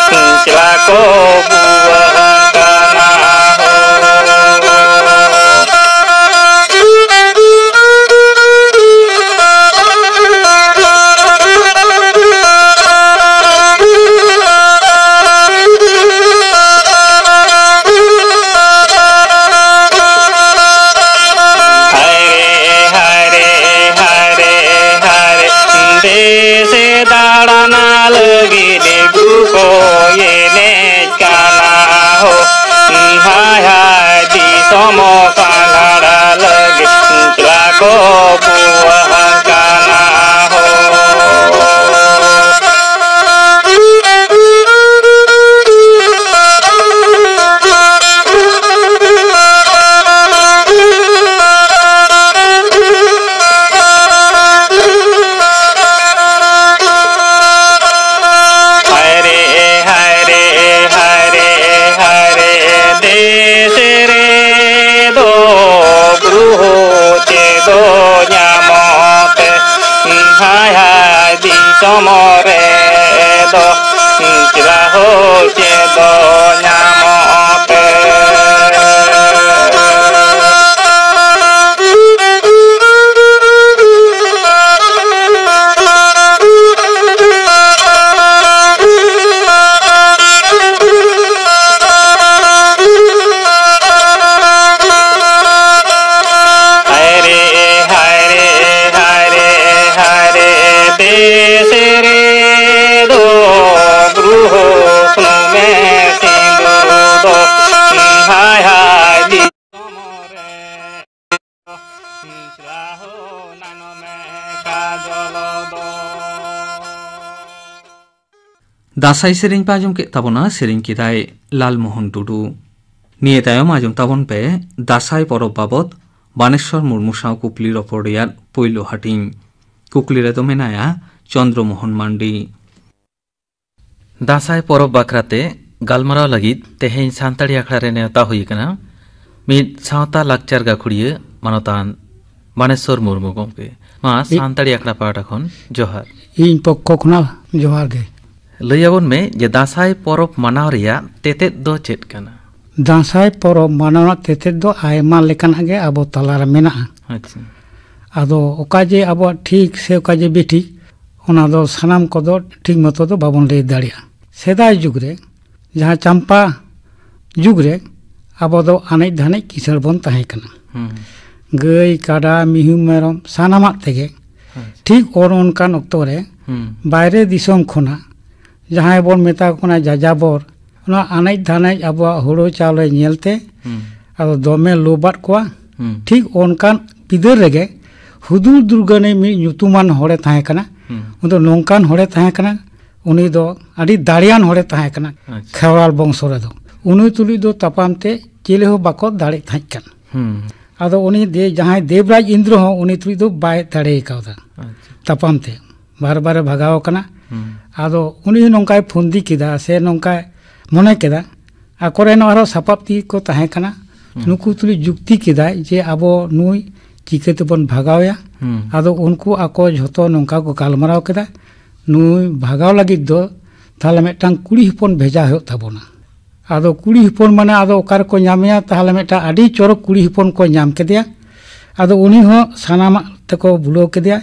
ᱪᱮᱞᱟ ᱠᱚ ᱵᱩᱣᱟᱹᱦᱟᱹ ᱠᱟᱱᱟ ᱦᱳ᱾ ᱦᱟᱭ ᱨᱮ, ᱦᱟᱭ ᱨᱮ, ᱦᱟᱭ ᱨᱮ, ᱦᱟᱭ ᱨᱮ, ᱫᱮᱥᱮ ᱫᱟᱬᱟᱱᱟ ᱞᱟᱹᱜᱤᱫ ᱜᱩᱨᱩ ᱠᱚ ᱮᱱᱮᱡ ᱠᱟᱱᱟ ᱦᱳ᱾ ᱦᱟᱭ ᱦᱟᱭ ᱫᱤᱥᱚᱢ ᱥᱟᱸᱜᱷᱟᱨ ᱞᱟᱹᱜᱤᱫ ᱪᱮᱞᱟ ᱠᱚ ᱵᱩᱣᱟᱹᱦᱟᱹ ᱠᱟᱱᱟ ᱦᱳ᱾ ᱦᱟᱭ ᱨᱮ, ᱦᱟᱭ ᱨᱮ, ᱦᱟᱭ ᱨᱮ, ᱦᱟᱭ ᱨᱮ, ᱫᱮᱥ ᱨᱮᱫᱚ ᱜᱨᱚᱦᱚ ᱪᱮᱫ ᱧᱟᱢᱚᱜ ᱛᱮ, ᱦᱟᱭ ᱦᱟᱭ ᱫᱤᱥᱚᱢ ᱨᱮᱫᱚ ᱪᱮᱞᱟ ᱦᱳ ᱪᱮᱫ ᱧᱟᱢᱚᱜ ᱛᱮ᱾ ᱦᱟᱭ ᱨᱮ, ᱦᱟᱭ ᱨᱮ, ᱦᱟᱭ ᱨᱮ, ᱦᱟᱭ ᱨᱮ, ᱫᱮᱥ ᱨᱮᱫᱚ ᱜᱨᱚᱦᱚ ᱥᱩᱱᱩᱢᱮ ᱥᱤᱸᱫᱩᱨ ᱫᱚ, ᱦᱟᱭ ᱦᱟᱭ ᱫᱤᱥᱚᱢ ᱨᱮ᱾ ᱫᱟᱸᱥᱟᱭ ᱥᱮᱨᱮᱧ ᱯᱮ ᱟᱸᱡᱚᱢ ᱠᱮᱫ ᱛᱟᱵᱚᱱᱟ, ᱥᱮᱨᱮᱧ ᱠᱮᱫᱟᱭ ᱞᱟᱞᱢᱳᱦᱚᱱ ᱴᱩᱰᱩ᱾ ᱱᱤᱭᱟᱹ ᱛᱟᱭᱚᱢ ᱟᱸᱡᱚᱢ ᱛᱟᱵᱚᱱ ᱯᱮ ᱫᱟᱸᱥᱟᱭ ᱯᱚᱨᱚᱵᱽ ᱵᱟᱵᱚᱛ ᱵᱟᱱᱮᱥᱣᱚᱨ ᱢᱩᱨᱢᱩ ᱥᱟᱶ ᱠᱩᱠᱞᱤ ᱨᱚᱯᱚᱲ ᱨᱮᱭᱟᱜ ᱯᱳᱭᱞᱳ ᱦᱟᱹᱴᱤᱧ᱾ ᱠᱩᱠᱞᱤ ᱨᱮᱫᱚ ᱢᱮᱱᱟᱭᱟ ᱪᱚᱱᱫᱨᱚ ᱢᱳᱦᱚᱱ ᱢᱟᱱᱰᱤ᱾ ᱫᱟᱸᱥᱟᱭ ᱯᱚᱨᱚᱵᱽ ᱵᱟᱠᱷᱨᱟᱛᱮ ᱜᱟᱞᱢᱟᱨᱟᱣ ᱞᱟᱹᱜᱤᱫ ᱛᱮᱦᱮᱧ ᱥᱟᱱᱛᱟᱲᱤ ᱟᱠᱷᱲᱟ ᱨᱮ ᱱᱮᱣᱛᱟ ᱦᱩᱭ ᱟᱠᱟᱱᱟ ᱢᱤᱫ ᱥᱟᱶᱛᱟ ᱞᱟᱠᱪᱟᱨ ᱜᱟᱹᱠᱷᱩᱲᱤᱭᱟᱹ ᱢᱟᱱᱚᱛᱟᱱ ᱵᱟᱱᱮᱥᱣᱚᱨ ᱢᱩᱨᱢᱩ ᱜᱚᱢᱠᱮ᱾ ᱢᱟ ᱢᱤᱫ ᱥᱟᱱᱛᱟᱲᱤ ᱟᱠᱷᱲᱟ ᱯᱟᱦᱴᱟ ᱠᱷᱚᱱ ᱡᱚᱦᱟᱨ᱾ ᱤᱧ ᱯᱚᱠᱠᱷᱚ ᱠᱷᱚᱱᱟᱜ ᱡᱚᱦᱟᱨ ᱜᱮ᱾ ᱞᱟᱹᱭ ᱟᱵᱚᱱ ᱢᱮ ᱡᱮ ᱫᱟᱸᱥᱟᱭ ᱯᱚᱨᱚᱵᱽ ᱢᱟᱱᱟᱣ ᱨᱮᱭᱟᱜ ᱛᱮᱛᱮᱫ ᱫᱚ ᱪᱮᱫ ᱠᱟᱱᱟ? ᱫᱟᱸᱥᱟᱭ ᱯᱚᱨᱚᱵᱽ ᱢᱟᱱᱟᱣ ᱨᱮᱱᱟᱜ ᱛᱮᱛᱮᱫ ᱫᱚ ᱟᱭᱢᱟ ᱞᱮᱠᱟᱱᱟᱜ ᱜᱮ ᱟᱵᱚ ᱛᱟᱞᱟᱨᱮ ᱢᱮᱱᱟᱜᱼᱟ᱾ ᱟᱪᱪᱷᱟ᱾ ᱟᱫᱚ ᱚᱠᱟ ᱡᱮ ᱟᱵᱚᱣᱟᱜ ᱴᱷᱤᱠ ᱥᱮ ᱚᱠᱟ ᱡᱮ ᱵᱮᱴᱷᱤᱠ, ᱚᱱᱟ ᱫᱚ ᱥᱟᱱᱟᱢ ᱠᱚᱫᱚ ᱴᱷᱤᱠ ᱢᱚᱛᱚ ᱫᱚ ᱵᱟᱵᱚᱱ ᱞᱟᱹᱭ ᱫᱟᱲᱮᱭᱟᱜᱼᱟ᱾ ᱥᱮᱫᱟᱭ ᱡᱩᱜᱽ ᱨᱮ, ᱡᱟᱦᱟᱸ ᱪᱟᱢᱯᱟ ᱡᱩᱜᱽ ᱨᱮ, ᱟᱵᱚ ᱫᱚ ᱟᱱᱮᱡ ᱫᱷᱟᱱᱮᱡ ᱠᱤᱥᱟᱹᱬ ᱵᱚᱱ ᱛᱟᱦᱮᱸ ᱠᱟᱱᱟ᱾ ᱦᱩᱸ᱾ ᱜᱟᱹᱭ, ᱠᱟᱰᱟ, ᱢᱤᱦᱩ, ᱢᱮᱨᱚᱢ, ᱥᱟᱱᱟᱢᱟᱜ ᱛᱮᱜᱮ᱾ ᱟᱪᱪᱷᱟ᱾ ᱴᱷᱤᱠ ᱚᱱ ᱚᱱᱠᱟᱱ ᱚᱠᱛᱚ ᱨᱮ ᱦᱩᱸ᱾ ᱵᱟᱭᱨᱮ ᱫᱤᱥᱚᱢ ᱠᱷᱚᱱᱟᱜ ᱡᱟᱦᱟᱸᱭ ᱵᱚᱱ ᱢᱮᱛᱟ ᱠᱚ ᱠᱟᱱᱟ ᱡᱟᱡᱟᱵᱚᱨ, ᱚᱱᱟ ᱟᱱᱮᱡ ᱫᱷᱟᱱᱮᱡ ᱟᱵᱚᱣᱟᱜ ᱦᱩᱲᱩ ᱪᱟᱣᱞᱮ ᱧᱮᱞᱛᱮ ᱦᱩᱸ᱾ ᱟᱫᱚ ᱫᱚᱢᱮ ᱞᱳᱵᱷ ᱟᱫ ᱠᱚᱣᱟ᱾ ᱦᱩᱸ᱾ ᱴᱷᱤᱠ ᱚᱱᱠᱟᱱ ᱵᱤᱫᱟᱹᱞ ᱨᱮᱜᱮ ᱦᱩᱫᱩᱲ ᱫᱩᱨᱜᱟᱹ ᱱᱤ ᱢᱤᱫ ᱧᱩᱛᱩᱢᱟᱱ ᱦᱚᱲᱮ ᱛᱟᱦᱮᱸ ᱠᱟᱱᱟ᱾ ᱦᱩᱸ᱾ ᱩᱱᱤ ᱫᱚ ᱱᱚᱝᱠᱟᱱ ᱦᱚᱲᱮ ᱛᱟᱦᱮᱸ ᱠᱟᱱᱟ, ᱩᱱᱤ ᱫᱚ ᱟᱹᱰᱤ ᱫᱟᱲᱮᱭᱟᱱ ᱦᱚᱲᱮ ᱛᱟᱦᱮᱸ ᱠᱟᱱᱟ᱾ ᱟᱪᱪᱷᱟ᱾ ᱠᱷᱮᱨᱣᱟᱞ ᱵᱚᱝᱥᱚ ᱨᱮᱫᱚ ᱩᱱᱤ ᱛᱩᱞᱩᱡ ᱫᱚ ᱛᱟᱯᱟᱢ ᱛᱮ ᱪᱤᱞᱤ ᱦᱚᱸ ᱵᱟᱠᱚ ᱫᱟᱲᱮᱜ ᱛᱟᱦᱮᱸᱫ ᱠᱟᱱ᱾ ᱦᱩᱸ᱾ ᱟᱫᱚ ᱩᱱᱤ ᱫᱮ-, ᱡᱟᱦᱟᱸᱭ ᱫᱮᱵᱽᱨᱟᱡᱽ ᱤᱱᱫᱨᱚ ᱦᱚᱸ ᱩᱱᱤ ᱛᱩᱞᱩᱡ ᱫᱚ ᱵᱟᱭ ᱫᱟᱲᱮ ᱠᱟᱣᱫᱟ᱾ ᱟᱪᱪᱷᱟ᱾ ᱛᱟᱯᱟᱢ ᱛᱮ ᱵᱟᱨ ᱵᱟᱨᱮ ᱵᱷᱟᱜᱟᱣ ᱟᱠᱟᱱᱟ᱾ ᱦᱩᱸ᱾ ᱟᱫᱚ ᱩᱱᱤ ᱱᱚᱝᱠᱟᱭ ᱯᱷᱩᱱᱫᱤ ᱠᱮᱫᱟ ᱥᱮ ᱱᱚᱝᱠᱟᱭ ᱢᱚᱱᱮ ᱠᱮᱫᱟ, ᱟᱠᱚᱨᱮᱱ ᱟᱨᱦᱚᱸ ᱥᱟᱯᱟᱵ ᱛᱮᱜᱮ ᱠᱚ ᱛᱟᱦᱮᱸ ᱠᱟᱱᱟ᱾ ᱦᱩᱸ᱾ ᱱᱩᱠᱩ ᱛᱩᱞᱩᱡ ᱡᱩᱠᱛᱤ ᱠᱮᱫᱟᱭ ᱡᱮ ᱟᱵᱚ ᱱᱩᱭ ᱪᱤᱠᱟᱹ ᱛᱮᱵᱚᱱ ᱵᱷᱟᱜᱟᱣᱮᱭᱟ? ᱦᱩᱸ᱾ ᱟᱫᱚ ᱩᱱᱠᱩ ᱟᱠᱚ ᱡᱷᱚᱛᱚ ᱱᱚᱝᱠᱟ ᱠᱚ ᱜᱟᱞᱢᱟᱨᱟᱣ ᱠᱮᱫᱟ, ᱱᱩᱭ ᱵᱷᱟᱜᱟᱣ ᱞᱟᱹᱜᱤᱫ ᱫᱚ ᱛᱟᱦᱞᱮ ᱢᱤᱫᱴᱟᱝ ᱠᱩᱲᱤ ᱦᱚᱯᱚᱱ ᱵᱷᱮᱡᱟ ᱦᱩᱭᱩᱜ ᱛᱟᱵᱚᱱᱟ᱾ ᱟᱫᱚ ᱠᱩᱲᱤ ᱦᱚᱯᱚᱱ ᱢᱟᱱᱮ ᱟᱫᱚ ᱚᱠᱟ ᱨᱮᱠᱚ ᱧᱟᱢᱮᱭᱟ? ᱛᱟᱦᱞᱮ ᱢᱤᱫᱴᱟᱝ ᱟᱹᱰᱤ ᱪᱚᱨᱚᱠ ᱠᱩᱲᱤ ᱦᱚᱯᱚᱱ ᱠᱚ ᱧᱟᱢ ᱠᱮᱫᱮᱭᱟ᱾ ᱟᱫᱚ ᱩᱱᱤ ᱦᱚᱸ ᱥᱟᱱᱟᱢᱟᱜ ᱛᱮᱠᱚ ᱵᱩᱞᱟᱹᱣ ᱠᱮᱫᱮᱭᱟ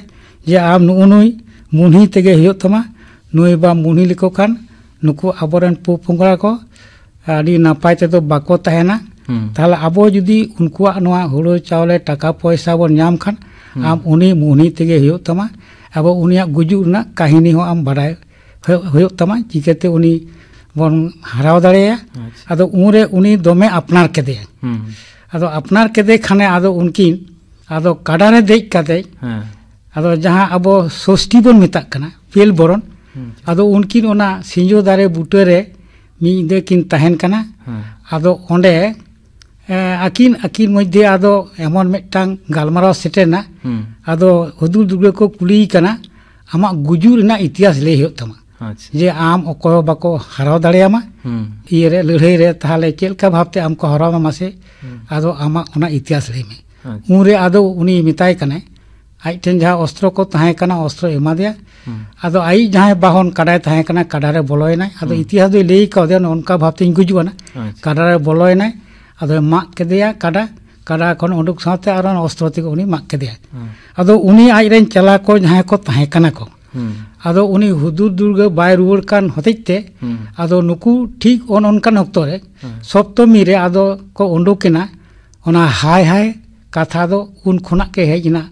ᱡᱮ ᱟᱢ ᱱᱩᱜᱼᱩ ᱱᱩᱭ ᱢᱩᱱᱦᱤ ᱛᱮᱜᱮ ᱦᱩᱭᱩᱜ ᱛᱟᱢᱟ, ᱱᱩᱭ ᱵᱟᱢ ᱢᱩᱱᱦᱤ ᱞᱮᱠᱚ ᱠᱷᱟᱱ ᱱᱩᱠᱩ ᱟᱵᱚᱨᱮᱱ ᱯᱚᱼᱯᱚᱝᱲᱟ ᱠᱚ ᱟᱹᱰᱤ ᱱᱟᱯᱟᱭ ᱛᱮᱫᱚ ᱵᱟᱠᱚ ᱛᱟᱦᱮᱱᱟ᱾ ᱦᱩᱸ᱾ ᱛᱟᱦᱞᱮ ᱟᱵᱚ ᱡᱩᱫᱤ ᱩᱱᱠᱩᱣᱟᱜ ᱱᱚᱣᱟ ᱦᱩᱲᱩ ᱪᱟᱣᱞᱮ ᱴᱟᱠᱟ ᱯᱚᱭᱥᱟ ᱵᱚᱱ ᱧᱟᱢ ᱠᱷᱟᱱ ᱦᱩᱸ᱾ ᱟᱢ ᱩᱱᱤ ᱢᱩᱱᱦᱤ ᱛᱮᱜᱮ ᱦᱩᱭᱩᱜ ᱛᱟᱢᱟ᱾ ᱟᱵᱚ ᱩᱱᱤᱭᱟᱜ ᱜᱩᱡᱩᱜ ᱨᱮᱱᱟᱜ ᱠᱟᱹᱦᱱᱤ ᱦᱚᱸ ᱟᱢ ᱵᱟᱰᱟᱭ ᱦᱩᱭᱩᱜ, ᱦᱩᱭᱩᱜ ᱛᱟᱢᱟ, ᱪᱤᱠᱟᱹᱛᱮ ᱩᱱᱤ ᱵᱚᱱ ᱦᱟᱨᱟᱣ ᱫᱟᱲᱮᱭᱟᱭᱟ᱾ ᱟᱪᱪᱷᱟ᱾ ᱟᱫᱚ ᱩᱱᱨᱮ ᱩᱱᱤ ᱫᱚᱢᱮ ᱟᱯᱱᱟᱨ ᱠᱮᱫᱮᱭᱟ᱾ ᱦᱩᱸ᱾ ᱟᱫᱚ ᱟᱯᱱᱟᱨ ᱠᱮᱫᱮ ᱠᱷᱟᱱᱮ ᱟᱫᱚ ᱩᱱᱠᱤᱱ ᱟᱫᱚ ᱠᱟᱰᱟ ᱨᱮ ᱫᱮᱡ ᱠᱟᱛᱮ ᱦᱮᱸ᱾ ᱟᱫᱚ ᱡᱟᱦᱟᱸ ᱟᱵᱚ ᱥᱚᱥᱴᱤ ᱵᱚᱱ ᱢᱮᱛᱟᱜ ᱠᱟᱱᱟ, ᱯᱮᱞ ᱵᱚᱨᱚᱱ, ᱦᱩᱸ᱾ ᱟᱫᱚ ᱩᱱᱠᱤᱱ ᱚᱱᱟ ᱥᱤᱸᱡᱚ ᱫᱟᱨᱮ ᱵᱩᱴᱟᱹ ᱨᱮ ᱢᱤᱫ ᱧᱤᱫᱟᱹ ᱠᱤᱱ ᱛᱟᱦᱮᱱ ᱠᱟᱱᱟ᱾ ᱦᱮᱸ᱾ ᱟᱫᱚ ᱚᱸᱰᱮ, ᱮ, ᱟᱹᱠᱤᱱ, ᱟᱹᱠᱤᱱ ᱢᱚᱫᱽᱫᱷᱮ ᱟᱫᱚ ᱮᱢᱚᱱ ᱢᱤᱫᱴᱟᱝ ᱜᱟᱞᱢᱟᱨᱟᱣ ᱥᱮᱴᱮᱨ ᱮᱱᱟ, ᱦᱩᱸ᱾ ᱟᱫᱚ ᱦᱩᱫᱩᱲ ᱫᱩᱨᱜᱟᱹ ᱠᱚ ᱠᱩᱞᱤᱭᱮ ᱠᱟᱱᱟ, "ᱟᱢᱟᱜ ᱜᱩᱡᱩᱜ ᱨᱮᱱᱟᱜ ᱤᱛᱤᱦᱟᱥ ᱞᱟᱹᱭ ᱦᱩᱭᱩᱜ ᱛᱟᱢᱟ, ᱟᱪᱪᱷᱟ᱾ ᱡᱮ ᱟᱢ ᱚᱠᱚᱭ ᱦᱚᱸ ᱵᱟᱠᱚ ᱦᱟᱨᱟᱣ ᱫᱟᱲᱮᱭᱟᱢᱟ, ᱦᱩᱸ᱾ ᱤᱭᱟᱹᱨᱮ, ᱞᱟᱹᱲᱦᱟᱹᱭ ᱨᱮ, ᱛᱟᱦᱞᱮ ᱪᱮᱫ ᱞᱮᱠᱟ ᱵᱷᱟᱵᱽᱛᱮ ᱟᱢ ᱠᱚ ᱦᱟᱨᱟᱣ ᱟᱢᱟ ᱢᱟᱥᱮ? ᱦᱩᱸ᱾ ᱟᱫᱚ ᱟᱢᱟᱜ ᱚᱱᱟ ᱤᱛᱤᱦᱟᱥ ᱞᱟᱹᱭ ᱢᱮ᱾" ᱟᱪᱪᱷᱟ᱾ ᱩᱱᱨᱮ ᱟᱫᱚ ᱩᱱᱤ ᱢᱮᱛᱟᱭ ᱠᱟᱱᱟᱭ, ᱟᱡ ᱴᱷᱮᱱ ᱡᱟᱦᱟᱸ ᱚᱥᱛᱨᱚ ᱠᱚ ᱛᱟᱦᱮᱸ ᱠᱟᱱᱟ, ᱚᱥᱛᱨᱚ ᱮᱢᱟ ᱫᱮᱭᱟ᱾ ᱦᱩᱸ᱾ ᱟᱫᱚ ᱟᱭᱤᱡ ᱡᱟᱦᱟᱸᱭ ᱵᱟᱦᱚᱱ ᱠᱟᱰᱟᱭ ᱛᱟᱦᱮᱸ ᱠᱟᱱᱟ, ᱠᱟᱰᱟ ᱨᱮ ᱵᱚᱞᱚᱭᱮᱱᱟᱭ᱾ ᱟᱫᱚ ᱦᱩᱸ᱾ ᱤᱛᱤᱦᱟᱥ ᱫᱚᱭ ᱞᱟᱹᱭ ᱠᱟᱣᱫᱮᱭᱟ, "ᱱᱚᱜᱼᱚ ᱱᱚᱝᱠᱟ ᱵᱷᱟᱵᱽ ᱛᱤᱧ ᱜᱩᱡᱩᱜᱼᱟ ᱱᱟ᱾" ᱟᱪᱪᱷᱟ᱾ ᱠᱟᱰᱟ ᱨᱮ ᱵᱚᱞᱚᱭᱮᱱᱟᱭ, ᱟᱫᱚᱭ ᱢᱟᱜ ᱠᱮᱫᱮᱭᱟ ᱠᱟᱰᱟ᱾ ᱠᱟᱰᱟ ᱠᱷᱚᱱ ᱩᱰᱩᱠ ᱥᱟᱶᱛᱮ ᱟᱨᱚ ᱚᱱᱟ ᱚᱥᱛᱨᱚ ᱛᱮᱜᱮ ᱩᱱᱤ ᱢᱟᱜ ᱠᱮᱫᱮᱭᱟ᱾ ᱦᱩᱸ᱾ ᱟᱫᱚ ᱩᱱᱤ ᱟᱡ ᱨᱮᱱ ᱪᱮᱞᱟ ᱠᱚ ᱡᱟᱦᱟᱸᱭ ᱠᱚ ᱛᱟᱦᱮᱸ ᱠᱟᱱᱟ ᱠᱚ, ᱦᱩᱸ᱾ ᱟᱫᱚ ᱩᱱᱤ ᱦᱩᱫᱩᱲ ᱫᱩᱨᱜᱟᱹ ᱵᱟᱭ ᱨᱩᱣᱟᱹᱲ ᱠᱟᱱ ᱦᱚᱛᱮᱡ ᱛᱮ, ᱦᱩᱸ᱾ ᱟᱫᱚ ᱱᱩᱠᱩ ᱴᱷᱤᱠ ᱚᱱ ᱚᱱᱠᱟᱱ ᱚᱠᱛᱚ ᱨᱮ ᱦᱩᱸ᱾ ᱥᱚᱯᱛᱚᱢᱤ ᱨᱮ ᱟᱫᱚ ᱠᱚ ᱩᱰᱩᱠ ᱮᱱᱟ᱾ ᱚᱱᱟ ᱦᱟᱭ ᱦᱟᱭ ᱠᱟᱛᱷᱟ ᱫᱚ ᱩᱱ ᱠᱷᱚᱱᱟᱜ ᱜᱮ ᱦᱮᱡ ᱮᱱᱟ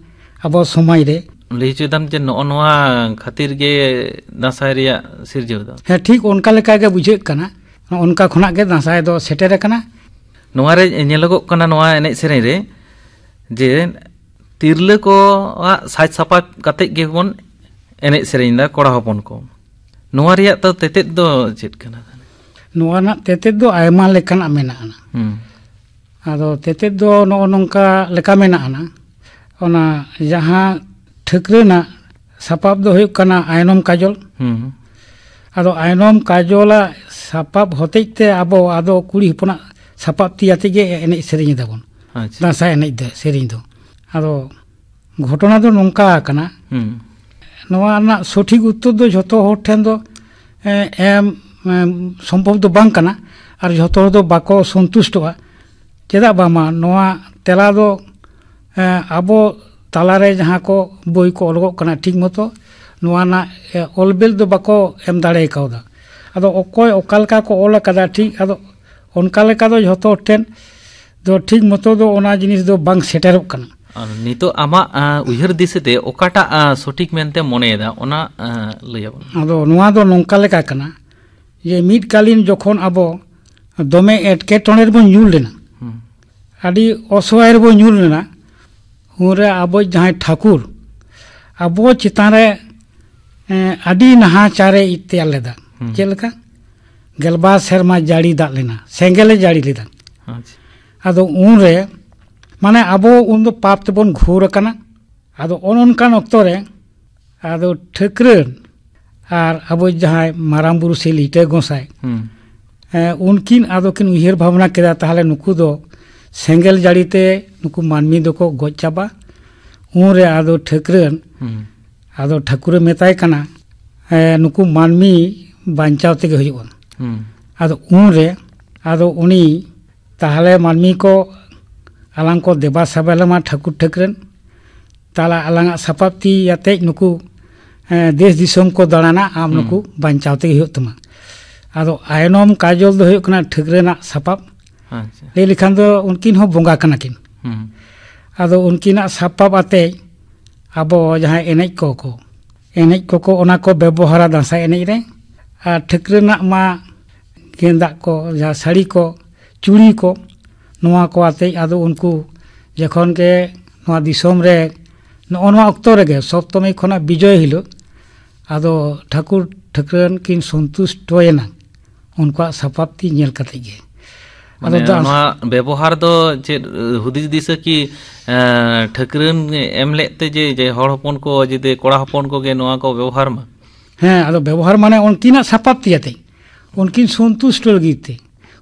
ᱟᱵᱚ ᱥᱚᱢᱟᱡᱽ ᱨᱮ᱾ ᱞᱟᱹᱭ ᱦᱚᱪᱚᱭᱮᱫᱟᱢ ᱡᱮ ᱱᱚᱜᱼᱚ ᱱᱚᱣᱟ ᱠᱷᱟᱹᱛᱤᱨ ᱜᱮ ᱫᱟᱸᱥᱟᱭ ᱨᱮᱭᱟᱜ ᱥᱤᱨᱡᱟᱹᱣ ᱫᱚ? ᱦᱮᱸ, ᱴᱷᱤᱠ ᱚᱱᱠᱟ ᱞᱮᱠᱟ ᱜᱮ ᱵᱩᱡᱷᱟᱹᱜ ᱠᱟᱱᱟ᱾ ᱱᱚᱜᱼᱚ ᱱᱚᱝᱠᱟ ᱠᱷᱚᱱᱟᱜ ᱜᱮ ᱫᱟᱸᱥᱟᱭ ᱫᱚ ᱥᱮᱴᱮᱨ ᱟᱠᱟᱱᱟ᱾ ᱱᱚᱣᱟ ᱨᱮ ᱧᱮᱞᱚᱜᱚᱜ ᱠᱟᱱᱟ, ᱱᱚᱣᱟ ᱮᱱᱮᱡ ᱥᱮᱨᱮᱧ ᱨᱮ, ᱡᱮ ᱛᱤᱨᱞᱟᱹ ᱠᱚᱣᱟᱜ ᱥᱟᱡᱽ ᱥᱟᱯᱟᱵ ᱠᱟᱛᱮᱫ ᱜᱮᱵᱚᱱ ᱮᱱᱮᱡ ᱥᱮᱨᱮᱧ ᱮᱫᱟ, ᱠᱚᱲᱟ ᱦᱚᱯᱚᱱ ᱠᱚ᱾ ᱱᱚᱣᱟ ᱨᱮᱭᱟᱜ ᱫᱚ ᱛᱮᱛᱮᱫ ᱫᱚ ᱪᱮᱫ ᱠᱟᱱᱟ? ᱱᱚᱣᱟ ᱨᱮᱱᱟᱜ ᱛᱮᱛᱮᱫ ᱫᱚ ᱟᱭᱢᱟ ᱞᱮᱠᱟᱱᱟᱜ ᱢᱮᱱᱟᱜᱼᱟ᱾ ᱦᱩᱸ᱾ ᱟᱫᱚ ᱛᱮᱛᱮᱫ ᱫᱚ ᱱᱚᱜᱼᱚ ᱱᱚᱝᱠᱟ ᱞᱮᱠᱟ ᱢᱮᱱᱟᱜᱼᱟ᱾ ᱚᱱᱟ ᱡᱟᱦᱟᱸ ᱴᱷᱟᱹᱠᱨᱟᱹ ᱨᱮᱱᱟᱜ ᱥᱟᱯᱟᱵ ᱫᱚ ᱦᱩᱭᱩᱜ ᱠᱟᱱᱟ ᱟᱭᱱᱚᱢ ᱠᱟᱡᱚᱞ᱾ ᱦᱩᱸ᱾ ᱟᱫᱚ ᱟᱭᱱᱚᱢ ᱠᱟᱡᱚᱞᱟᱜ ᱥᱟᱯᱟᱵ ᱦᱚᱛᱮᱡ ᱛᱮ ᱟᱵᱚ ᱟᱫᱚ ᱠᱩᱲᱤ ᱦᱚᱯᱚᱱᱟᱜ ᱥᱟᱯᱟᱵ ᱛᱤ ᱟᱛᱮ ᱜᱮ ᱮᱱᱮᱡ ᱥᱮᱨᱮᱧ ᱮᱫᱟᱵᱚᱱ᱾ ᱟᱪᱪᱷᱟ᱾ ᱫᱟᱸᱥᱟᱭ ᱮᱱᱮᱡ ᱫᱚ, ᱥᱮᱨᱮᱧ ᱫᱚ᱾ ᱟᱫᱚ ᱜᱷᱚᱴᱚᱱᱟ ᱫᱚ ᱱᱚᱝᱠᱟ ᱟᱠᱟᱱᱟ᱾ ᱦᱩᱸ᱾ ᱱᱚᱣᱟ ᱨᱮᱱᱟᱜ ᱥᱚᱴᱷᱤᱠ ᱩᱛᱛᱚᱨ ᱫᱚ ᱡᱷᱚᱛᱚ ᱦᱚᱲ ᱴᱷᱮᱱ ᱫᱚ, ᱮ, ᱮᱢ, ᱮᱢ ᱥᱚᱢᱵᱷᱚᱵ ᱫᱚ ᱵᱟᱝ ᱠᱟᱱᱟ, ᱟᱨ ᱡᱷᱚᱛᱚ ᱦᱚᱲ ᱫᱚ ᱵᱟᱠᱚ ᱥᱚᱱᱛᱩᱥᱴᱚᱜᱼᱟ᱾ ᱪᱮᱫᱟᱜ ᱵᱟᱝᱢᱟ ᱱᱚᱣᱟ ᱛᱮᱞᱟ ᱫᱚ, ᱮ, ᱟᱵᱚ ᱛᱟᱞᱟᱨᱮ ᱡᱟᱦᱟᱸ ᱠᱚ ᱵᱳᱭ ᱠᱚ ᱚᱞᱚᱜᱚᱜ ᱠᱟᱱᱟ, ᱴᱷᱤᱠ ᱢᱚᱛᱚ ᱱᱚᱣᱟ ᱨᱮᱱᱟᱜ, ᱮ, ᱚᱞ ᱵᱮᱞ ᱫᱚ ᱵᱟᱠᱚ ᱮᱢ ᱫᱟᱲᱮ ᱠᱟᱣᱫᱟ᱾ ᱟᱫᱚ ᱚᱠᱚᱭ ᱚᱠᱟ ᱞᱮᱠᱟ ᱠᱚ ᱚᱞ ᱟᱠᱟᱫᱟ, ᱴᱷᱤᱠ, ᱟᱫᱚ ᱚᱱᱠᱟ ᱞᱮᱠᱟ ᱫᱚ ᱡᱷᱚᱛᱚ ᱦᱚᱲ ᱴᱷᱮᱱ ᱫᱚ ᱴᱷᱤᱠ ᱢᱚᱛᱚ ᱫᱚ ᱚᱱᱟ ᱡᱤᱱᱤᱥ ᱫᱚ ᱵᱟᱝ ᱥᱮᱴᱮᱨᱚᱜ ᱠᱟᱱᱟ᱾ ᱟᱨ ᱱᱤᱛᱚᱜ ᱟᱢᱟᱜ, ᱟ, ᱩᱭᱦᱟᱹᱨ ᱫᱤᱥᱟᱹ ᱛᱮ ᱚᱠᱟᱴᱟᱜ, ᱟ, ᱥᱚᱴᱷᱤᱠ ᱢᱮᱱᱛᱮ ᱢᱚᱱᱮᱭᱮᱫᱟ, ᱚᱱᱟ, ᱟ, ᱞᱟᱹᱭ ᱟᱵᱚᱱ ᱢᱮ᱾ ᱟᱫᱚ ᱱᱚᱣᱟ ᱫᱚ ᱱᱚᱝᱠᱟ ᱞᱮᱠᱟ ᱠᱟᱱᱟ ᱡᱮ ᱢᱤᱫ ᱠᱟᱞᱤᱱ ᱡᱚᱠᱷᱚᱱ ᱟᱵᱚ ᱫᱚᱢᱮ ᱮᱴᱠᱮᱴᱚᱬᱮ ᱨᱮᱵᱚᱱ ᱧᱩᱨ ᱞᱮᱱᱟ, ᱦᱩᱸ᱾ ᱟᱹᱰᱤ ᱚᱥᱚᱦᱟᱭ ᱨᱮᱵᱚᱱ ᱧᱩᱨ ᱞᱮᱱᱟ, ᱩᱱᱨᱮ ᱟᱵᱚ ᱡᱟᱦᱟᱸᱭ ᱴᱷᱟᱹᱠᱩᱨ ᱟᱵᱚ ᱪᱮᱛᱟᱱ ᱨᱮ, ᱮ, ᱟᱹᱰᱤ ᱱᱟᱦᱟᱪᱟᱨᱮ ᱮᱛᱮᱭᱟᱨ ᱞᱮᱫᱟ᱾ ᱦᱩᱸ᱾ ᱪᱮᱫ ᱞᱮᱠᱟ? ᱜᱮᱞᱵᱟᱨ ᱥᱮᱨᱢᱟ ᱡᱟᱹᱲᱤ ᱫᱟᱜ ᱞᱮᱱᱟ, ᱥᱮᱸᱜᱮᱞᱮ ᱡᱟᱹᱲᱤ ᱞᱮᱫᱟ᱾ ᱟᱪᱪᱷᱟ᱾ ᱟᱫᱚ ᱩᱱᱨᱮ, ᱢᱟᱱᱮ, ᱟᱵᱚ ᱩᱱᱫᱚ ᱯᱟᱯ ᱛᱮᱵᱚᱱ ᱜᱷᱳᱨ ᱟᱠᱟᱱᱟ᱾ ᱟᱫᱚ ᱚᱱ ᱚᱱᱠᱟᱱ ᱚᱠᱛᱚ ᱨᱮ ᱟᱫᱚ ᱴᱷᱟᱹᱠᱨᱟᱹᱱ ᱟᱨ ᱟᱵᱚ ᱡᱟᱦᱟᱸᱭ ᱢᱟᱨᱟᱝ ᱵᱩᱨᱩ ᱥᱮ ᱞᱤᱴᱟᱹ ᱜᱚᱸᱥᱟᱭ, ᱦᱩᱸ᱾ ᱮ, ᱩᱱᱠᱤᱱ ᱟᱫᱚ ᱠᱤᱱ ᱩᱭᱦᱟᱹᱨ ᱵᱷᱟᱵᱽᱱᱟ ᱠᱮᱫᱟ, ᱛᱟᱦᱚᱞᱮ ᱱᱩᱠᱩ ᱫᱚ ᱥᱮᱸᱜᱮᱞ ᱡᱟᱹᱲᱤ ᱛᱮ ᱱᱩᱠᱩ ᱢᱟᱹᱱᱢᱤ ᱫᱚᱠᱚ ᱜᱚᱡ ᱪᱟᱵᱟ᱾ ᱩᱱᱨᱮ ᱟᱫᱚ ᱴᱷᱟᱹᱠᱨᱟᱹᱱ ᱦᱩᱸ᱾ ᱟᱫᱚ ᱴᱷᱟᱹᱠᱩᱨᱮ ᱢᱮᱛᱟᱭ ᱠᱟᱱᱟ, "ᱮ, ᱱᱩᱠᱩ ᱢᱟᱹᱱᱢᱤ ᱵᱟᱧᱪᱟᱣ ᱛᱮᱜᱮ ᱦᱩᱭᱩᱜᱼᱟ᱾" ᱦᱩᱸ᱾ ᱟᱫᱚ ᱩᱱᱨᱮ ᱟᱫᱚ ᱩᱱᱤ, "ᱛᱟᱦᱞᱮ ᱢᱟᱹᱱᱢᱤ ᱠᱚ, ᱟᱞᱟᱝ ᱠᱚ ᱫᱮᱵᱟ ᱥᱮᱵᱟ ᱞᱮᱢᱟ ᱴᱷᱟᱹᱠᱩᱨ ᱴᱷᱟᱹᱠᱨᱟᱹᱱ, ᱛᱟᱦᱞᱮ ᱟᱞᱟᱝᱟᱜ ᱥᱟᱯᱟᱵ ᱛᱤ ᱟᱛᱮᱡ ᱱᱩᱠᱩ, ᱮ, ᱫᱮᱥ ᱫᱤᱥᱚᱢ ᱠᱚ ᱫᱟᱬᱟᱱᱟ, ᱟᱢ ᱦᱩᱸ᱾ ᱱᱩᱠᱩ ᱵᱟᱧᱪᱟᱣ ᱛᱮᱜᱮ ᱦᱩᱭᱩᱜ ᱛᱟᱢᱟ᱾" ᱟᱫᱚ ᱟᱭᱱᱚᱢ ᱠᱟᱡᱚᱞ ᱫᱚ ᱦᱩᱭᱩᱜ ᱠᱟᱱᱟ ᱴᱷᱟᱹᱠᱨᱟᱹᱱᱟᱜ ᱥᱟᱯᱟᱵ᱾ ᱟᱪᱪᱷᱟ᱾ ᱞᱟᱹᱭ ᱞᱮᱠᱷᱟᱱ ᱫᱚ ᱩᱱᱠᱤᱱ ᱦᱚᱸ ᱵᱚᱸᱜᱟ ᱠᱟᱱᱟ ᱠᱤᱱ᱾ ᱦᱩᱸ᱾ ᱟᱫᱚ ᱩᱱᱠᱤᱱᱟᱜ ᱥᱟᱯᱟᱵ ᱟᱛᱮ ᱟᱵᱚ ᱡᱟᱦᱟᱸ ᱮᱱᱮᱡ ᱠᱚ ᱠᱚ, ᱮᱱᱮᱡ ᱠᱚ ᱠᱚ ᱚᱱᱟ ᱠᱚ ᱵᱮᱵᱚᱦᱟᱨᱟ ᱫᱟᱸᱥᱟᱭ ᱮᱱᱮᱡ ᱨᱮ᱾ ᱟᱨ ᱴᱷᱟᱹᱠᱨᱟᱹᱱᱟᱜ ᱢᱟ ᱜᱮᱸᱫᱟᱜ ᱠᱚ, ᱡᱟᱦᱟᱸ ᱥᱟᱹᱲᱤ ᱠᱚ, ᱪᱩᱲᱤ ᱠᱚ, ᱱᱚᱣᱟ ᱠᱚ ᱟᱛᱮ ᱟᱫᱚ ᱩᱱᱠᱩ ᱡᱚᱠᱷᱚᱱ ᱜᱮ ᱱᱚᱣᱟ ᱫᱤᱥᱚᱢ ᱨᱮ ᱱᱚᱜᱼᱚ ᱱᱚᱣᱟ ᱚᱠᱛᱚ ᱨᱮᱜᱮ ᱥᱚᱯᱛᱚᱢᱤ ᱠᱷᱚᱱᱟᱜ ᱵᱤᱡᱚᱭ ᱦᱤᱞᱳᱜ ᱟᱫᱚ ᱴᱷᱟᱹᱠᱩᱨ ᱴᱷᱟᱹᱠᱨᱟᱹᱱ ᱠᱤᱱ ᱥᱚᱱᱛᱩᱥᱴᱚᱭᱮᱱᱟ ᱩᱱᱠᱩᱣᱟᱜ ᱥᱟᱯᱟᱵ ᱛᱤ ᱧᱮᱞ ᱠᱟᱛᱮ ᱜᱮ᱾ ᱟᱫᱚ ᱢᱟᱱᱮ ᱫᱟᱸᱥ- ᱱᱚᱣᱟ ᱵᱮᱵᱚᱦᱟᱨ ᱫᱚ ᱪᱮᱫ, ᱦᱩᱫᱤᱥ ᱫᱤᱥᱟᱹ ᱠᱤ, ᱮᱸ, ᱴᱷᱟᱹᱠᱨᱟᱹᱱ ᱮᱢ ᱞᱮᱫ ᱛᱮ ᱡᱮ, ᱡᱮ ᱦᱚᱲ ᱦᱚᱯᱚᱱ ᱠᱚ ᱡᱩᱫᱤ ᱠᱚᱲᱟ ᱦᱚᱯᱚᱱ ᱠᱚᱜᱮ ᱱᱚᱣᱟ ᱠᱚ ᱵᱮᱵᱚᱦᱟᱨ ᱢᱟ? ᱦᱮᱸ, ᱟᱫᱚ ᱵᱮᱵᱚᱦᱟᱨ ᱢᱟᱱᱮ ᱩᱱᱠᱤᱱᱟᱜ ᱥᱟᱯᱟᱵ ᱛᱤ ᱟᱛᱮ, ᱩᱱᱠᱤᱱ ᱥᱚᱱᱛᱩᱥᱴᱚ ᱞᱟᱹᱜᱤᱫ ᱛᱮ,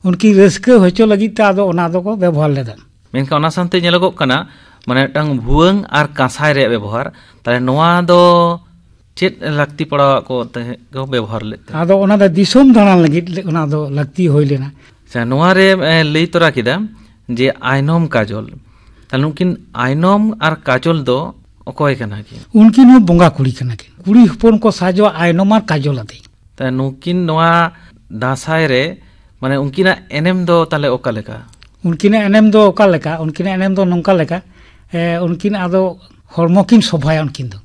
ᱩᱱᱠᱤᱱ ᱨᱟᱹᱥᱠᱟᱹ ᱦᱚᱪᱚ ᱞᱟᱹᱜᱤᱫ ᱛᱮ ᱟᱫᱚ ᱚᱱᱟ ᱫᱚᱠᱚ ᱵᱮᱵᱚᱦᱟᱨ ᱞᱮᱫᱟ᱾ ᱢᱮᱱᱠᱷᱟᱱ ᱚᱱᱟ ᱥᱟᱶᱛᱮ ᱧᱮᱞᱚᱜᱚᱜ ᱠᱟᱱᱟ, ᱢᱟᱱᱮ ᱢᱤᱫᱴᱟᱝ ᱵᱷᱩᱣᱟᱹᱝ ᱟᱨ ᱠᱟᱸᱥᱟᱭ ᱨᱮᱭᱟᱜ ᱵᱮᱵᱚᱦᱟᱨ, ᱛᱟᱦᱞᱮ ᱱᱚᱣᱟ ᱫᱚ ᱪᱮᱫ ᱞᱟᱹᱠᱛᱤ ᱯᱟᱲᱟᱣᱟᱜ ᱠᱚ ᱛᱟᱦᱮᱸᱫ ᱠᱚ ᱵᱮᱵᱚᱦᱟᱨ ᱞᱮᱫ ᱛᱮ? ᱟᱫᱚ ᱚᱱᱟ ᱫᱚ ᱫᱤᱥᱚᱢ ᱫᱟᱬᱟᱱ ᱞᱟᱹᱜᱤᱫ ᱞᱮ-, ᱚᱱᱟ ᱫᱚ ᱞᱟᱹᱠᱛᱤ ᱦᱩᱭ ᱞᱮᱱᱟ᱾ ᱟᱪᱪᱷᱟ, ᱱᱚᱣᱟ ᱨᱮ, ᱮ, ᱞᱟᱹᱭ ᱛᱚᱨᱟ ᱠᱮᱫᱟ ᱡᱮ ᱟᱭᱱᱚᱢ ᱠᱟᱡᱚᱞ᱾ ᱛᱟᱦᱞᱮ ᱱᱩᱠᱤᱱ ᱟᱭᱱᱚᱢ ᱟᱨ ᱠᱟᱡᱚᱞ ᱫᱚ ᱚᱠᱚᱭ ᱠᱟᱱᱟ ᱠᱤᱱ? ᱩᱱᱠᱤᱱ ᱦᱚᱸ ᱵᱚᱸᱜᱟ ᱠᱩᱲᱤ ᱠᱟᱱᱟ ᱠᱤᱱ᱾ ᱠᱩᱲᱤ ᱦᱚᱯᱚᱱ ᱠᱚ ᱥᱟᱡᱚᱜᱼᱟ ᱟᱭᱱᱚᱢ ᱟᱨ ᱠᱟᱡᱚᱞ ᱟᱛᱮ᱾ ᱛᱟᱦᱞᱮ ᱱᱩᱠᱤᱱ ᱱᱚᱣᱟ ᱫᱟᱸᱥᱟᱭ ᱨᱮ, ᱢᱟᱱᱮ ᱩᱱᱠᱤᱱᱟᱜ ᱮᱱᱮᱢ ᱫᱚ ᱛᱟᱦᱞᱮ ᱚᱠᱟ ᱞᱮᱠᱟ? ᱩᱱᱠᱤᱱᱟᱜ ᱮᱱᱮᱢ ᱫᱚ ᱚᱠᱟ ᱞᱮᱠᱟ? ᱩᱱᱠᱤᱱᱟᱜ ᱮᱱᱮᱢ ᱫᱚ ᱱᱚᱝᱠᱟ ᱞᱮᱠᱟ, ᱮ, ᱩᱱᱠᱤᱱ ᱟᱫᱚ ᱦᱚᱲᱢᱚ ᱠᱤᱱ ᱥᱚᱵᱷᱟᱭᱟ ᱩᱱᱠᱤᱱ ᱫᱚ᱾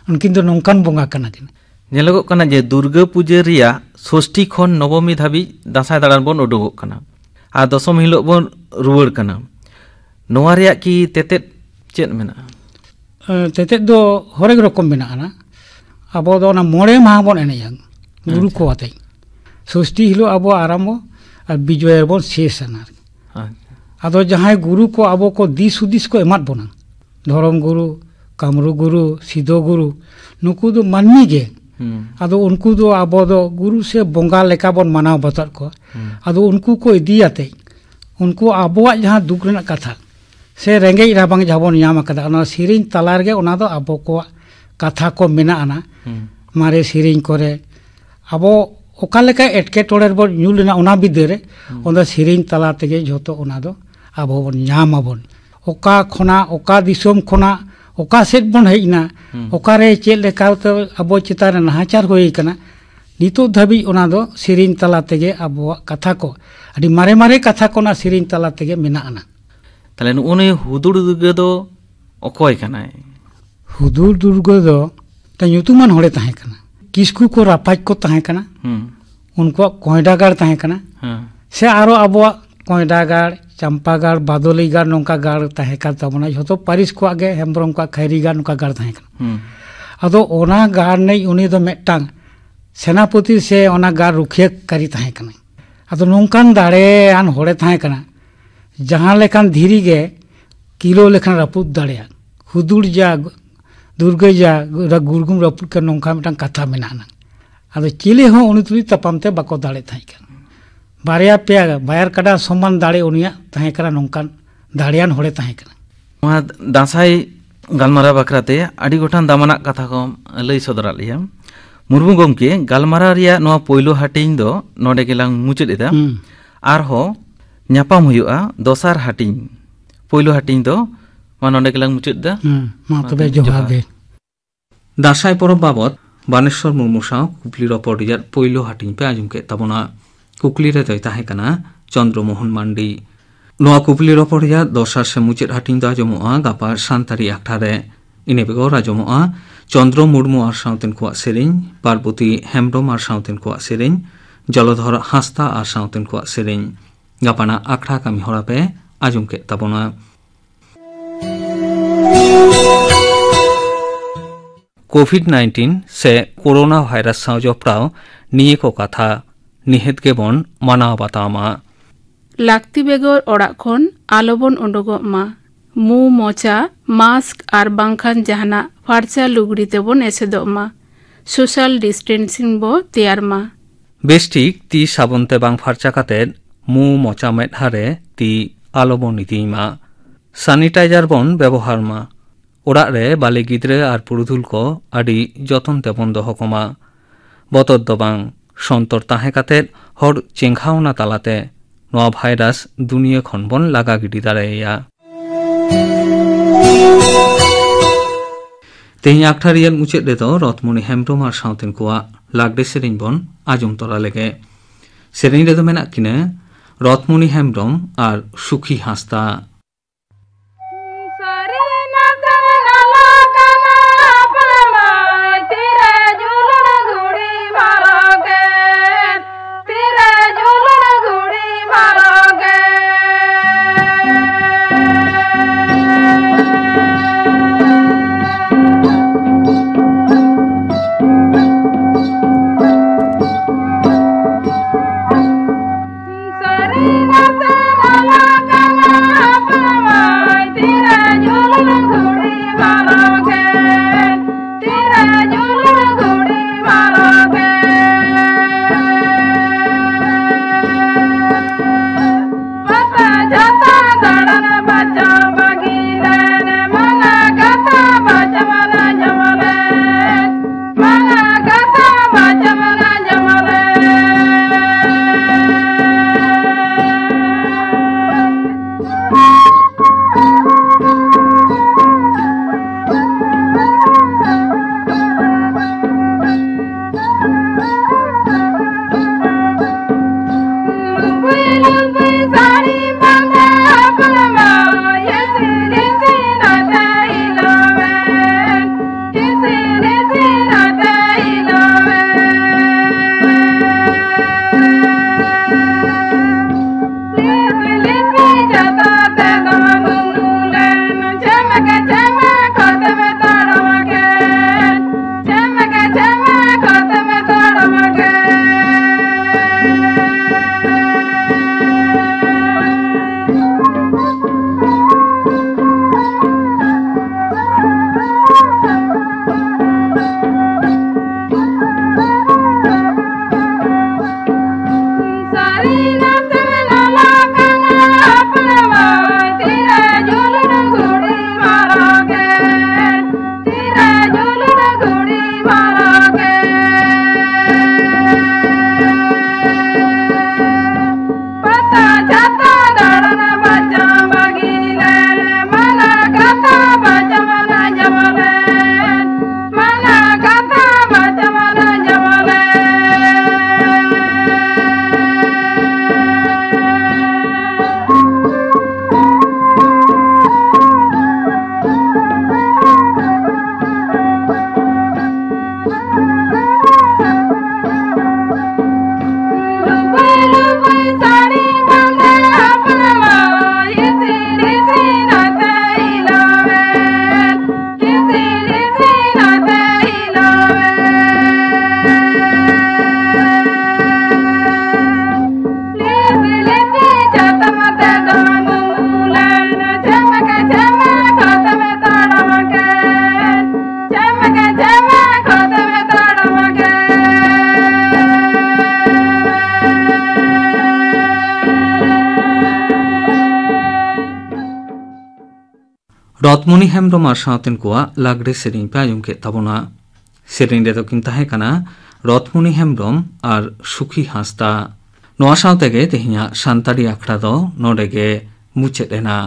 ᱩᱱᱠᱤᱱ ᱫᱚ ᱱᱚᱝᱠᱟᱱ ᱵᱚᱸᱜᱟ ᱠᱟᱱᱟ ᱠᱤᱱ᱾ ᱧᱮᱞᱚᱜᱚᱜ ᱠᱟᱱᱟ ᱡᱮ ᱫᱩᱨᱜᱟᱹ ᱯᱩᱡᱟᱹ ᱨᱮᱭᱟᱜ ᱥᱚᱥᱴᱤ ᱠᱷᱚᱱ ᱱᱚᱵᱚᱢᱤ ᱫᱷᱟᱹᱵᱤᱡ ᱫᱟᱸᱥᱟᱭ ᱫᱟᱬᱟᱱ ᱵᱚᱱ ᱩᱰᱩᱠᱚᱜ ᱠᱟᱱᱟ ᱟᱨ ᱫᱚᱥᱚᱢ ᱦᱤᱞᱳᱜ ᱵᱚᱱ ᱨᱩᱣᱟᱹᱲ ᱠᱟᱱᱟ᱾ ᱱᱚᱣᱟ ᱨᱮᱭᱟᱜ ᱠᱤ ᱛᱮᱛᱮᱫ ᱪᱮᱫ ᱢᱮᱱᱟᱜᱼᱟ? ᱮ, ᱛᱮᱛᱮᱫ ᱫᱚ ᱦᱚᱨᱮᱠ ᱨᱚᱠᱚᱢ ᱢᱮᱱᱟᱜᱼᱟ᱾ ᱟᱵᱚ ᱫᱚ ᱚᱱᱟ ᱢᱚᱬᱮ ᱢᱟᱦᱟ ᱵᱚᱱ ᱮᱱᱮᱡᱼᱟ ᱜᱩᱨᱩ ᱟᱪᱪᱷᱟ᱾ ᱠᱚ ᱟᱛᱮ᱾ ᱥᱚᱥᱴᱤ ᱦᱤᱞᱳᱜ ᱟᱵᱚ ᱟᱨᱟᱢᱵᱚ ᱟᱨ ᱵᱤᱡᱚᱭᱟ ᱨᱮᱵᱚᱱ ᱥᱮᱥᱟ ᱟᱨᱠᱤ᱾ ᱟᱪᱪᱷᱟ᱾ ᱟᱫᱚ ᱡᱟᱦᱟᱸᱭ ᱜᱩᱨᱩ ᱠᱚ ᱟᱵᱚ ᱠᱚ ᱫᱤᱥ ᱦᱩᱫᱤᱥ ᱠᱚ ᱮᱢᱟᱫ ᱵᱚᱱᱟ, ᱫᱷᱚᱨᱚᱢ ᱜᱩᱨᱩ, ᱠᱟᱢᱨᱩ ᱜᱩᱨᱩ, ᱥᱤᱫᱚ ᱜᱩᱨᱩ, ᱱᱩᱠᱩ ᱫᱚ ᱢᱟᱹᱱᱢᱤ ᱜᱮ᱾ ᱦᱩᱸ᱾ ᱟᱫᱚ ᱩᱱᱠᱩ ᱫᱚ ᱟᱵᱚ ᱫᱚ ᱜᱩᱨᱩ ᱥᱮ ᱵᱚᱸᱜᱟ ᱞᱮᱠᱟ ᱵᱚᱱ ᱢᱟᱱᱟᱣ ᱵᱟᱛᱟᱣ ᱠᱚᱣᱟ᱾ ᱦᱩᱸ᱾ ᱟᱫᱚ ᱩᱱᱠᱩ ᱠᱚ ᱤᱫᱤᱭᱟᱛᱮ ᱩᱱᱠᱩ ᱟᱵᱚᱣᱟᱜ ᱡᱟᱦᱟᱸ ᱫᱩᱠ ᱨᱮᱱᱟᱜ ᱠᱟᱛᱷᱟ, ᱥᱮ ᱨᱮᱸᱜᱮᱡ ᱨᱟᱵᱟᱝ ᱡᱟᱦᱟᱸ ᱵᱚᱱ ᱧᱟᱢ ᱟᱠᱟᱫᱟ, ᱚᱱᱟ ᱥᱮᱨᱮᱧ ᱛᱟᱞᱟ ᱨᱮᱜᱮ ᱚᱱᱟ ᱫᱚ ᱟᱵᱚ ᱠᱚᱣᱟᱜ ᱠᱟᱛᱷᱟ ᱠᱚ ᱢᱮᱱᱟᱜ ᱟᱱᱟ᱾ ᱦᱩᱸ᱾ ᱢᱟᱨᱮ ᱥᱮᱨᱮᱧ ᱠᱚᱨᱮ ᱟᱵᱚ ᱚᱠᱟ ᱞᱮᱠᱟ ᱮᱴᱠᱮᱴᱚᱬᱮ ᱨᱮᱵᱚᱱ ᱧᱩᱨ ᱞᱮᱱᱟ, ᱚᱱᱟ ᱵᱤᱫᱟᱹ ᱨᱮ, ᱦᱩᱸ᱾ ᱚᱱᱟ ᱥᱮᱨᱮᱧ ᱛᱟᱞᱟ ᱛᱮᱜᱮ ᱡᱷᱚᱛᱚ ᱚᱱᱟ ᱫᱚ ᱟᱵᱚ ᱵᱚᱱ ᱧᱟᱢ ᱟᱵᱚᱱ᱾ ᱚᱠᱟ ᱠᱷᱚᱱᱟᱜ, ᱚᱠᱟ ᱫᱤᱥᱚᱢ ᱠᱷᱚᱱᱟᱜ, ᱚᱠᱟ ᱥᱮᱫ ᱵᱚᱱ ᱦᱮᱡ ᱮᱱᱟ, ᱦᱩᱸ᱾ ᱚᱠᱟᱨᱮ ᱪᱮᱫ ᱞᱮᱠᱟᱛᱮ ᱟᱵᱚ ᱪᱮᱛᱟᱱ ᱨᱮ ᱱᱟᱦᱟᱪᱟᱨ ᱦᱩᱭ ᱟᱠᱟᱱᱟ, ᱱᱤᱛᱚᱜ ᱫᱷᱟᱹᱵᱤᱡ ᱚᱱᱟ ᱫᱚ ᱥᱮᱨᱮᱧ ᱛᱟᱞᱟ ᱛᱮᱜᱮ, ᱟᱵᱚᱣᱟᱜ ᱠᱟᱛᱷᱟ ᱠᱚ, ᱟᱹᱰᱤ ᱢᱟᱨᱮ ᱢᱟᱨᱮ ᱠᱟᱛᱷᱟ ᱠᱚ ᱚᱱᱟ ᱥᱮᱨᱮᱧ ᱛᱟᱞᱟ ᱛᱮᱜᱮ ᱢᱮᱱᱟᱜ ᱟᱱᱟ᱾ ᱛᱟᱦᱞᱮ ᱱᱩᱜᱼᱩ ᱱᱩᱭ ᱦᱩᱫᱩᱲ ᱫᱩᱨᱜᱟᱹ ᱫᱚ ᱚᱠᱚᱭ ᱠᱟᱱᱟᱭ? ᱦᱩᱫᱩᱲ ᱫᱩᱨᱜᱟᱹ ᱫᱚ ᱛᱟ ᱧᱩᱛᱩᱢᱟᱱ ᱦᱚᱲᱮ ᱛᱟᱦᱮᱸ ᱠᱟᱱᱟ᱾ ᱠᱤᱥᱠᱩ ᱠᱚ ᱨᱟᱯᱟᱡᱽ ᱠᱚ ᱛᱟᱦᱮᱸ ᱠᱟᱱᱟ᱾ ᱦᱩᱸ᱾ ᱩᱱᱠᱩᱣᱟᱜ ᱠᱚᱸᱭᱰᱟ ᱜᱟᱲ ᱛᱟᱦᱮᱸ ᱠᱟᱱᱟ᱾ ᱦᱮᱸ᱾ ᱥᱮ ᱟᱨᱚ ᱟᱵᱚᱣᱟᱜ ᱠᱚᱸᱭᱰᱟ ᱜᱟᱲ, ᱪᱟᱢᱯᱟ ᱜᱟᱲ, ᱵᱟᱫᱚᱞᱤ ᱜᱟᱲ, ᱱᱚᱝᱠᱟ ᱜᱟᱲ ᱛᱟᱦᱮᱸ ᱠᱟᱱ ᱛᱟᱵᱚᱱᱟ᱾ ᱡᱷᱚᱛᱚ ᱯᱟᱹᱨᱤᱥ ᱠᱚᱣᱟᱜ ᱜᱮ, ᱦᱮᱢᱵᱨᱚᱢ ᱠᱚᱣᱟᱜ ᱠᱷᱟᱭᱨᱤ ᱜᱟᱲ, ᱱᱚᱝᱠᱟ ᱜᱟᱲ ᱛᱟᱦᱮᱸ ᱠᱟᱱᱟ᱾ ᱦᱩᱸ᱾ ᱟᱫᱚ ᱚᱱᱟ ᱜᱟᱲ ᱨᱤᱱᱤᱡ ᱩᱱᱤ ᱫᱚ ᱢᱤᱫᱴᱟᱝ ᱥᱮᱱᱟᱯᱚᱛᱤ ᱥᱮ ᱚᱱᱟ ᱜᱟᱲ ᱨᱩᱠᱷᱤᱭᱟᱹᱠᱟᱹᱨᱤ ᱛᱟᱦᱮᱸ ᱠᱟᱱᱟᱭ᱾ ᱟᱫᱚ ᱱᱚᱝᱠᱟᱱ ᱫᱟᱲᱮᱭᱟᱱ ᱦᱚᱲᱮ ᱛᱟᱦᱮᱸ ᱠᱟᱱᱟ, ᱡᱟᱦᱟᱸ ᱞᱮᱠᱟᱱ ᱫᱷᱤᱨᱤ ᱜᱮ ᱠᱤᱞᱳ ᱞᱮᱠᱷᱟᱱ ᱨᱟᱹᱯᱩᱫ ᱫᱟᱲᱮᱭᱟᱜ, ᱦᱩᱫᱩᱲ ᱡᱟ, ᱫᱩᱨᱜᱟᱹ ᱡᱟ, ᱜᱩᱨᱜᱩᱢ ᱨᱟᱹᱯᱩᱫ ᱠᱟᱱ, ᱱᱚᱝᱠᱟ ᱢᱤᱫᱴᱟᱝ ᱠᱟᱛᱷᱟ ᱢᱮᱱᱟᱜ ᱟᱱᱟ᱾ ᱟᱫᱚ ᱪᱤᱞᱤ ᱦᱚᱸ ᱩᱱᱤ ᱛᱩᱞᱩᱡ ᱛᱟᱯᱟᱢ ᱛᱮ ᱵᱟᱠᱚ ᱫᱟᱲᱮ ᱛᱟᱦᱮᱸ ᱠᱟᱱᱟ᱾ ᱵᱟᱨᱭᱟ ᱯᱮᱭᱟ ᱵᱟᱭᱟᱨ ᱠᱟᱰᱟ ᱥᱚᱢᱟᱱ ᱫᱟᱲᱮ ᱩᱱᱤᱭᱟᱜ ᱛᱟᱦᱮᱸ ᱠᱟᱱᱟ, ᱱᱚᱝᱠᱟᱱ ᱫᱟᱲᱮᱭᱟᱱ ᱦᱚᱲᱮ ᱛᱟᱦᱮᱸ ᱠᱟᱱᱟ᱾ ᱱᱚᱣᱟ ᱫᱟᱸᱥᱟᱭ ᱜᱟᱞᱢᱟᱨᱟᱣ ᱵᱟᱠᱷᱨᱟ ᱛᱮ ᱟᱹᱰᱤ ᱜᱚᱴᱟᱝ ᱫᱟᱢᱟᱱᱟᱜ ᱠᱟᱛᱷᱟ ᱠᱚᱢ ᱞᱟᱹᱭ ᱥᱚᱫᱚᱨᱟᱫ ᱞᱮᱭᱟ᱾ ᱢᱩᱨᱢᱩ ᱜᱚᱢᱠᱮ, ᱜᱟᱞᱢᱟᱨᱟᱣ ᱨᱮᱭᱟᱜ ᱱᱚᱣᱟ ᱯᱳᱭᱞᱳ ᱦᱟᱹᱴᱤᱧ ᱫᱚ ᱱᱚᱰᱮ ᱜᱮᱞᱟᱝ ᱢᱩᱪᱟᱹᱫ ᱮᱫᱟ᱾ ᱦᱩᱸ᱾ ᱟᱨᱦᱚᱸ ᱧᱟᱯᱟᱢ ᱦᱩᱭᱩᱜᱼᱟ ᱫᱚᱥᱟᱨ ᱦᱟᱹᱴᱤᱧ᱾ ᱯᱳᱭᱞᱳ ᱦᱟᱹᱴᱤᱧ ᱫᱚ ᱢᱟ ᱱᱚᱰᱮ ᱜᱮᱞᱟᱝ ᱢᱩᱪᱟᱹᱫ ᱮᱫᱟ᱾ ᱦᱩᱸ, ᱢᱟ ᱢᱟ ᱛᱚᱵᱮ ᱛᱚᱵᱮ ᱡᱚᱦᱟᱨ ᱡᱚᱦᱟᱨ᱾ ᱜᱮ᱾ ᱫᱟᱸᱥᱟᱭ ᱯᱚᱨᱚᱵᱽ ᱵᱟᱵᱚᱛ ᱵᱟᱱᱮᱥᱚᱨ ᱢᱩᱨᱢᱩ ᱥᱟᱶ ᱠᱩᱠᱞᱤ ᱨᱚᱯᱚᱲ ᱨᱮᱭᱟᱜ ᱯᱳᱭᱞᱳ ᱦᱟᱹᱴᱤᱧ ᱯᱮ ᱟᱸᱡᱚᱢ ᱠᱮᱫ ᱛᱟᱵᱚᱱᱟ᱾ ᱠᱩᱠᱞᱤ ᱨᱮᱫᱚᱭ ᱛᱟᱦᱮᱸ ᱠᱟᱱᱟ ᱪᱚᱱᱫᱨᱚ ᱢᱳᱦᱚᱱ ᱢᱟᱱᱰᱤ᱾ ᱱᱚᱣᱟ ᱠᱩᱠᱞᱤ ᱨᱚᱯᱚᱲ ᱨᱮᱭᱟᱜ ᱫᱚᱥᱟᱨ ᱥᱮ ᱢᱩᱪᱟᱹᱫ ᱦᱟᱹᱴᱤᱧ ᱫᱚ ᱟᱸᱡᱚᱢᱚᱜᱼᱟ ᱜᱟᱯᱟ ᱥᱟᱱᱛᱟᱲᱤ ᱟᱠᱷᱲᱟ ᱨᱮ᱾ ᱤᱱᱟᱹ ᱵᱮᱜᱚᱨ ᱟᱸᱡᱚᱢᱚᱜᱼᱟ ᱪᱚᱱᱫᱨᱚ ᱢᱩᱨᱢᱩ ᱟᱨ ᱥᱟᱶᱛᱮᱱ ᱠᱚᱣᱟᱜ ᱥᱮᱨᱮᱧ, ᱯᱟᱨᱵᱚᱛᱤ ᱦᱮᱢᱵᱨᱚᱢ ᱟᱨ ᱥᱟᱶᱛᱮᱱ ᱠᱚᱣᱟᱜ ᱥᱮᱨᱮᱧ, ᱡᱚᱞᱚᱫᱷᱚᱨ ᱦᱟᱸᱥᱫᱟ ᱟᱨ ᱥᱟᱶᱛᱮᱱ ᱠᱚᱣᱟᱜ ᱥᱮᱨᱮᱧ᱾ ᱜᱟᱯᱟᱱᱟᱜ ᱟᱠᱷᱲᱟ ᱠᱟᱹᱢᱤ ᱦᱚᱨᱟ ᱯᱮ ᱟᱸᱡᱚᱢ ᱠᱮᱫ ᱛᱟᱵᱚᱱᱟ᱾ ᱠᱳᱵᱷᱤᱰ ᱱᱟᱭᱤᱱᱴᱤᱱ ᱥᱮ ᱠᱳᱨᱳᱱᱟ ᱵᱷᱟᱭᱨᱟᱥ ᱥᱟᱶ ᱡᱚᱯᱲᱟᱣ ᱱᱤᱭᱟᱹ ᱠᱚ ᱠᱟᱛᱷᱟ ᱱᱤᱦᱟᱹᱛ ᱜᱮᱵᱚᱱ ᱢᱟᱱᱟᱣ ᱵᱟᱛᱟᱣ ᱢᱟ᱾ ᱞᱟᱹᱠᱛᱤ ᱵᱮᱜᱚᱨ ᱚᱲᱟᱜ ᱠᱷᱚᱱ ᱟᱞᱚᱵᱚᱱ ᱩᱰᱩᱠᱚᱜ ᱢᱟ᱾ ᱢᱩ, ᱢᱚᱪᱟ, ᱢᱟᱥᱠ ᱟᱨ ᱵᱟᱝᱠᱷᱟᱱ ᱡᱟᱦᱟᱱᱟᱜ ᱯᱷᱟᱨᱪᱟ ᱞᱩᱜᱽᱲᱤ ᱛᱮᱵᱚᱱ ᱮᱥᱮᱫᱚᱜ ᱢᱟ᱾ ᱥᱳᱥᱟᱞ ᱰᱤᱥᱴᱮᱱᱥᱤᱝ ᱵᱚ ᱛᱮᱭᱟᱨ ᱢᱟ᱾ ᱵᱮᱥᱴᱷᱤᱠ ᱛᱤ ᱥᱟᱵᱚᱱ ᱛᱮ ᱵᱟᱝ ᱯᱷᱟᱨᱪᱟ ᱠᱟᱛᱮ ᱢᱩ, ᱢᱚᱪᱟ, ᱢᱮᱫᱦᱟ ᱨᱮ ᱛᱤ ᱟᱞᱚᱵᱚᱱ ᱤᱫᱤᱭ ᱢᱟ᱾ ᱥᱟᱱᱤᱴᱟᱭᱡᱟᱨ ᱵᱚᱱ ᱵᱮᱵᱚᱦᱟᱨ ᱢᱟ᱾ ᱚᱲᱟᱜ ᱨᱮ ᱵᱟᱞᱮ ᱜᱤᱫᱽᱨᱟᱹ ᱟᱨ ᱯᱩᱨᱩᱫᱷᱩᱞ ᱠᱚ ᱟᱹᱰᱤ ᱡᱚᱛᱚᱱ ᱛᱮᱵᱚᱱ ᱫᱚᱦᱚ ᱠᱚᱢᱟ᱾ ᱵᱚᱛᱚᱨ ᱫᱚ ᱵᱟᱝ, ᱥᱚᱱᱛᱚᱨ ᱛᱟᱦᱮᱸ ᱠᱟᱛᱮ ᱦᱚᱲ ᱪᱮᱸᱜᱷᱟᱣᱱᱟ ᱛᱟᱞᱟᱛᱮ ᱱᱚᱣᱟ ᱵᱷᱟᱭᱨᱟᱥ ᱫᱩᱱᱤᱭᱟᱹ ᱠᱷᱚᱱ ᱵᱚᱱ ᱞᱟᱜᱟ ᱜᱤᱰᱤ ᱫᱟᱲᱮᱭᱟᱭᱟ᱾ ᱛᱮᱦᱮᱧ ᱟᱠᱷᱲᱟ ᱨᱮᱭᱟᱜ ᱢᱩᱪᱟᱹᱫ ᱨᱮᱫᱚ ᱨᱚᱛᱢᱚᱱᱤ ᱦᱮᱢᱵᱽᱨᱚᱢ ᱟᱨ ᱥᱟᱶᱛᱮᱱ ᱠᱚᱣᱟᱜ ᱞᱟᱜᱽᱲᱮ ᱥᱮᱨᱮᱧ ᱵᱚᱱ ᱟᱸᱡᱚᱢ ᱛᱚᱨᱟ ᱞᱮᱜᱮ᱾ ᱥᱮᱨᱮᱧ ᱨᱮᱫᱚ ᱢᱮᱱᱟᱜ ᱠᱤᱱᱟ ᱨᱚᱛᱢᱚᱱᱤ ᱦᱮᱢᱵᱽᱨᱚᱢ ᱟᱨ ᱥᱩᱠᱷᱤ ᱦᱟᱸᱥᱫᱟ᱾ ᱨᱚᱛᱢᱚᱱᱤ ᱦᱮᱢᱵᱽᱨᱚᱢ ᱟᱨ ᱥᱟᱶᱛᱮᱱ ᱠᱚᱣᱟᱜ ᱞᱟᱜᱽᱲᱮ ᱥᱮᱨᱮᱧ ᱯᱮ ᱟᱸᱡᱚᱢ ᱠᱮᱫ ᱛᱟᱵᱚᱱᱟ᱾ ᱥᱮᱨᱮᱧ ᱨᱮᱫᱚ ᱠᱤᱱ ᱛᱟᱦᱮᱸ ᱠᱟᱱᱟ ᱨᱚᱛᱢᱚᱱᱤ ᱦᱮᱢᱵᱽᱨᱚᱢ ᱟᱨ ᱥᱩᱠᱷᱤ ᱦᱟᱸᱥᱫᱟ᱾ ᱱᱚᱣᱟ ᱥᱟᱶ ᱛᱮᱜᱮ ᱛᱮᱦᱮᱧᱟᱜ ᱥᱟᱱᱛᱟᱲᱤ ᱟᱠᱷᱲᱟ ᱫᱚ ᱱᱚᱰᱮ ᱜᱮ ᱢᱩᱪᱟᱹᱫ ᱮᱱᱟ᱾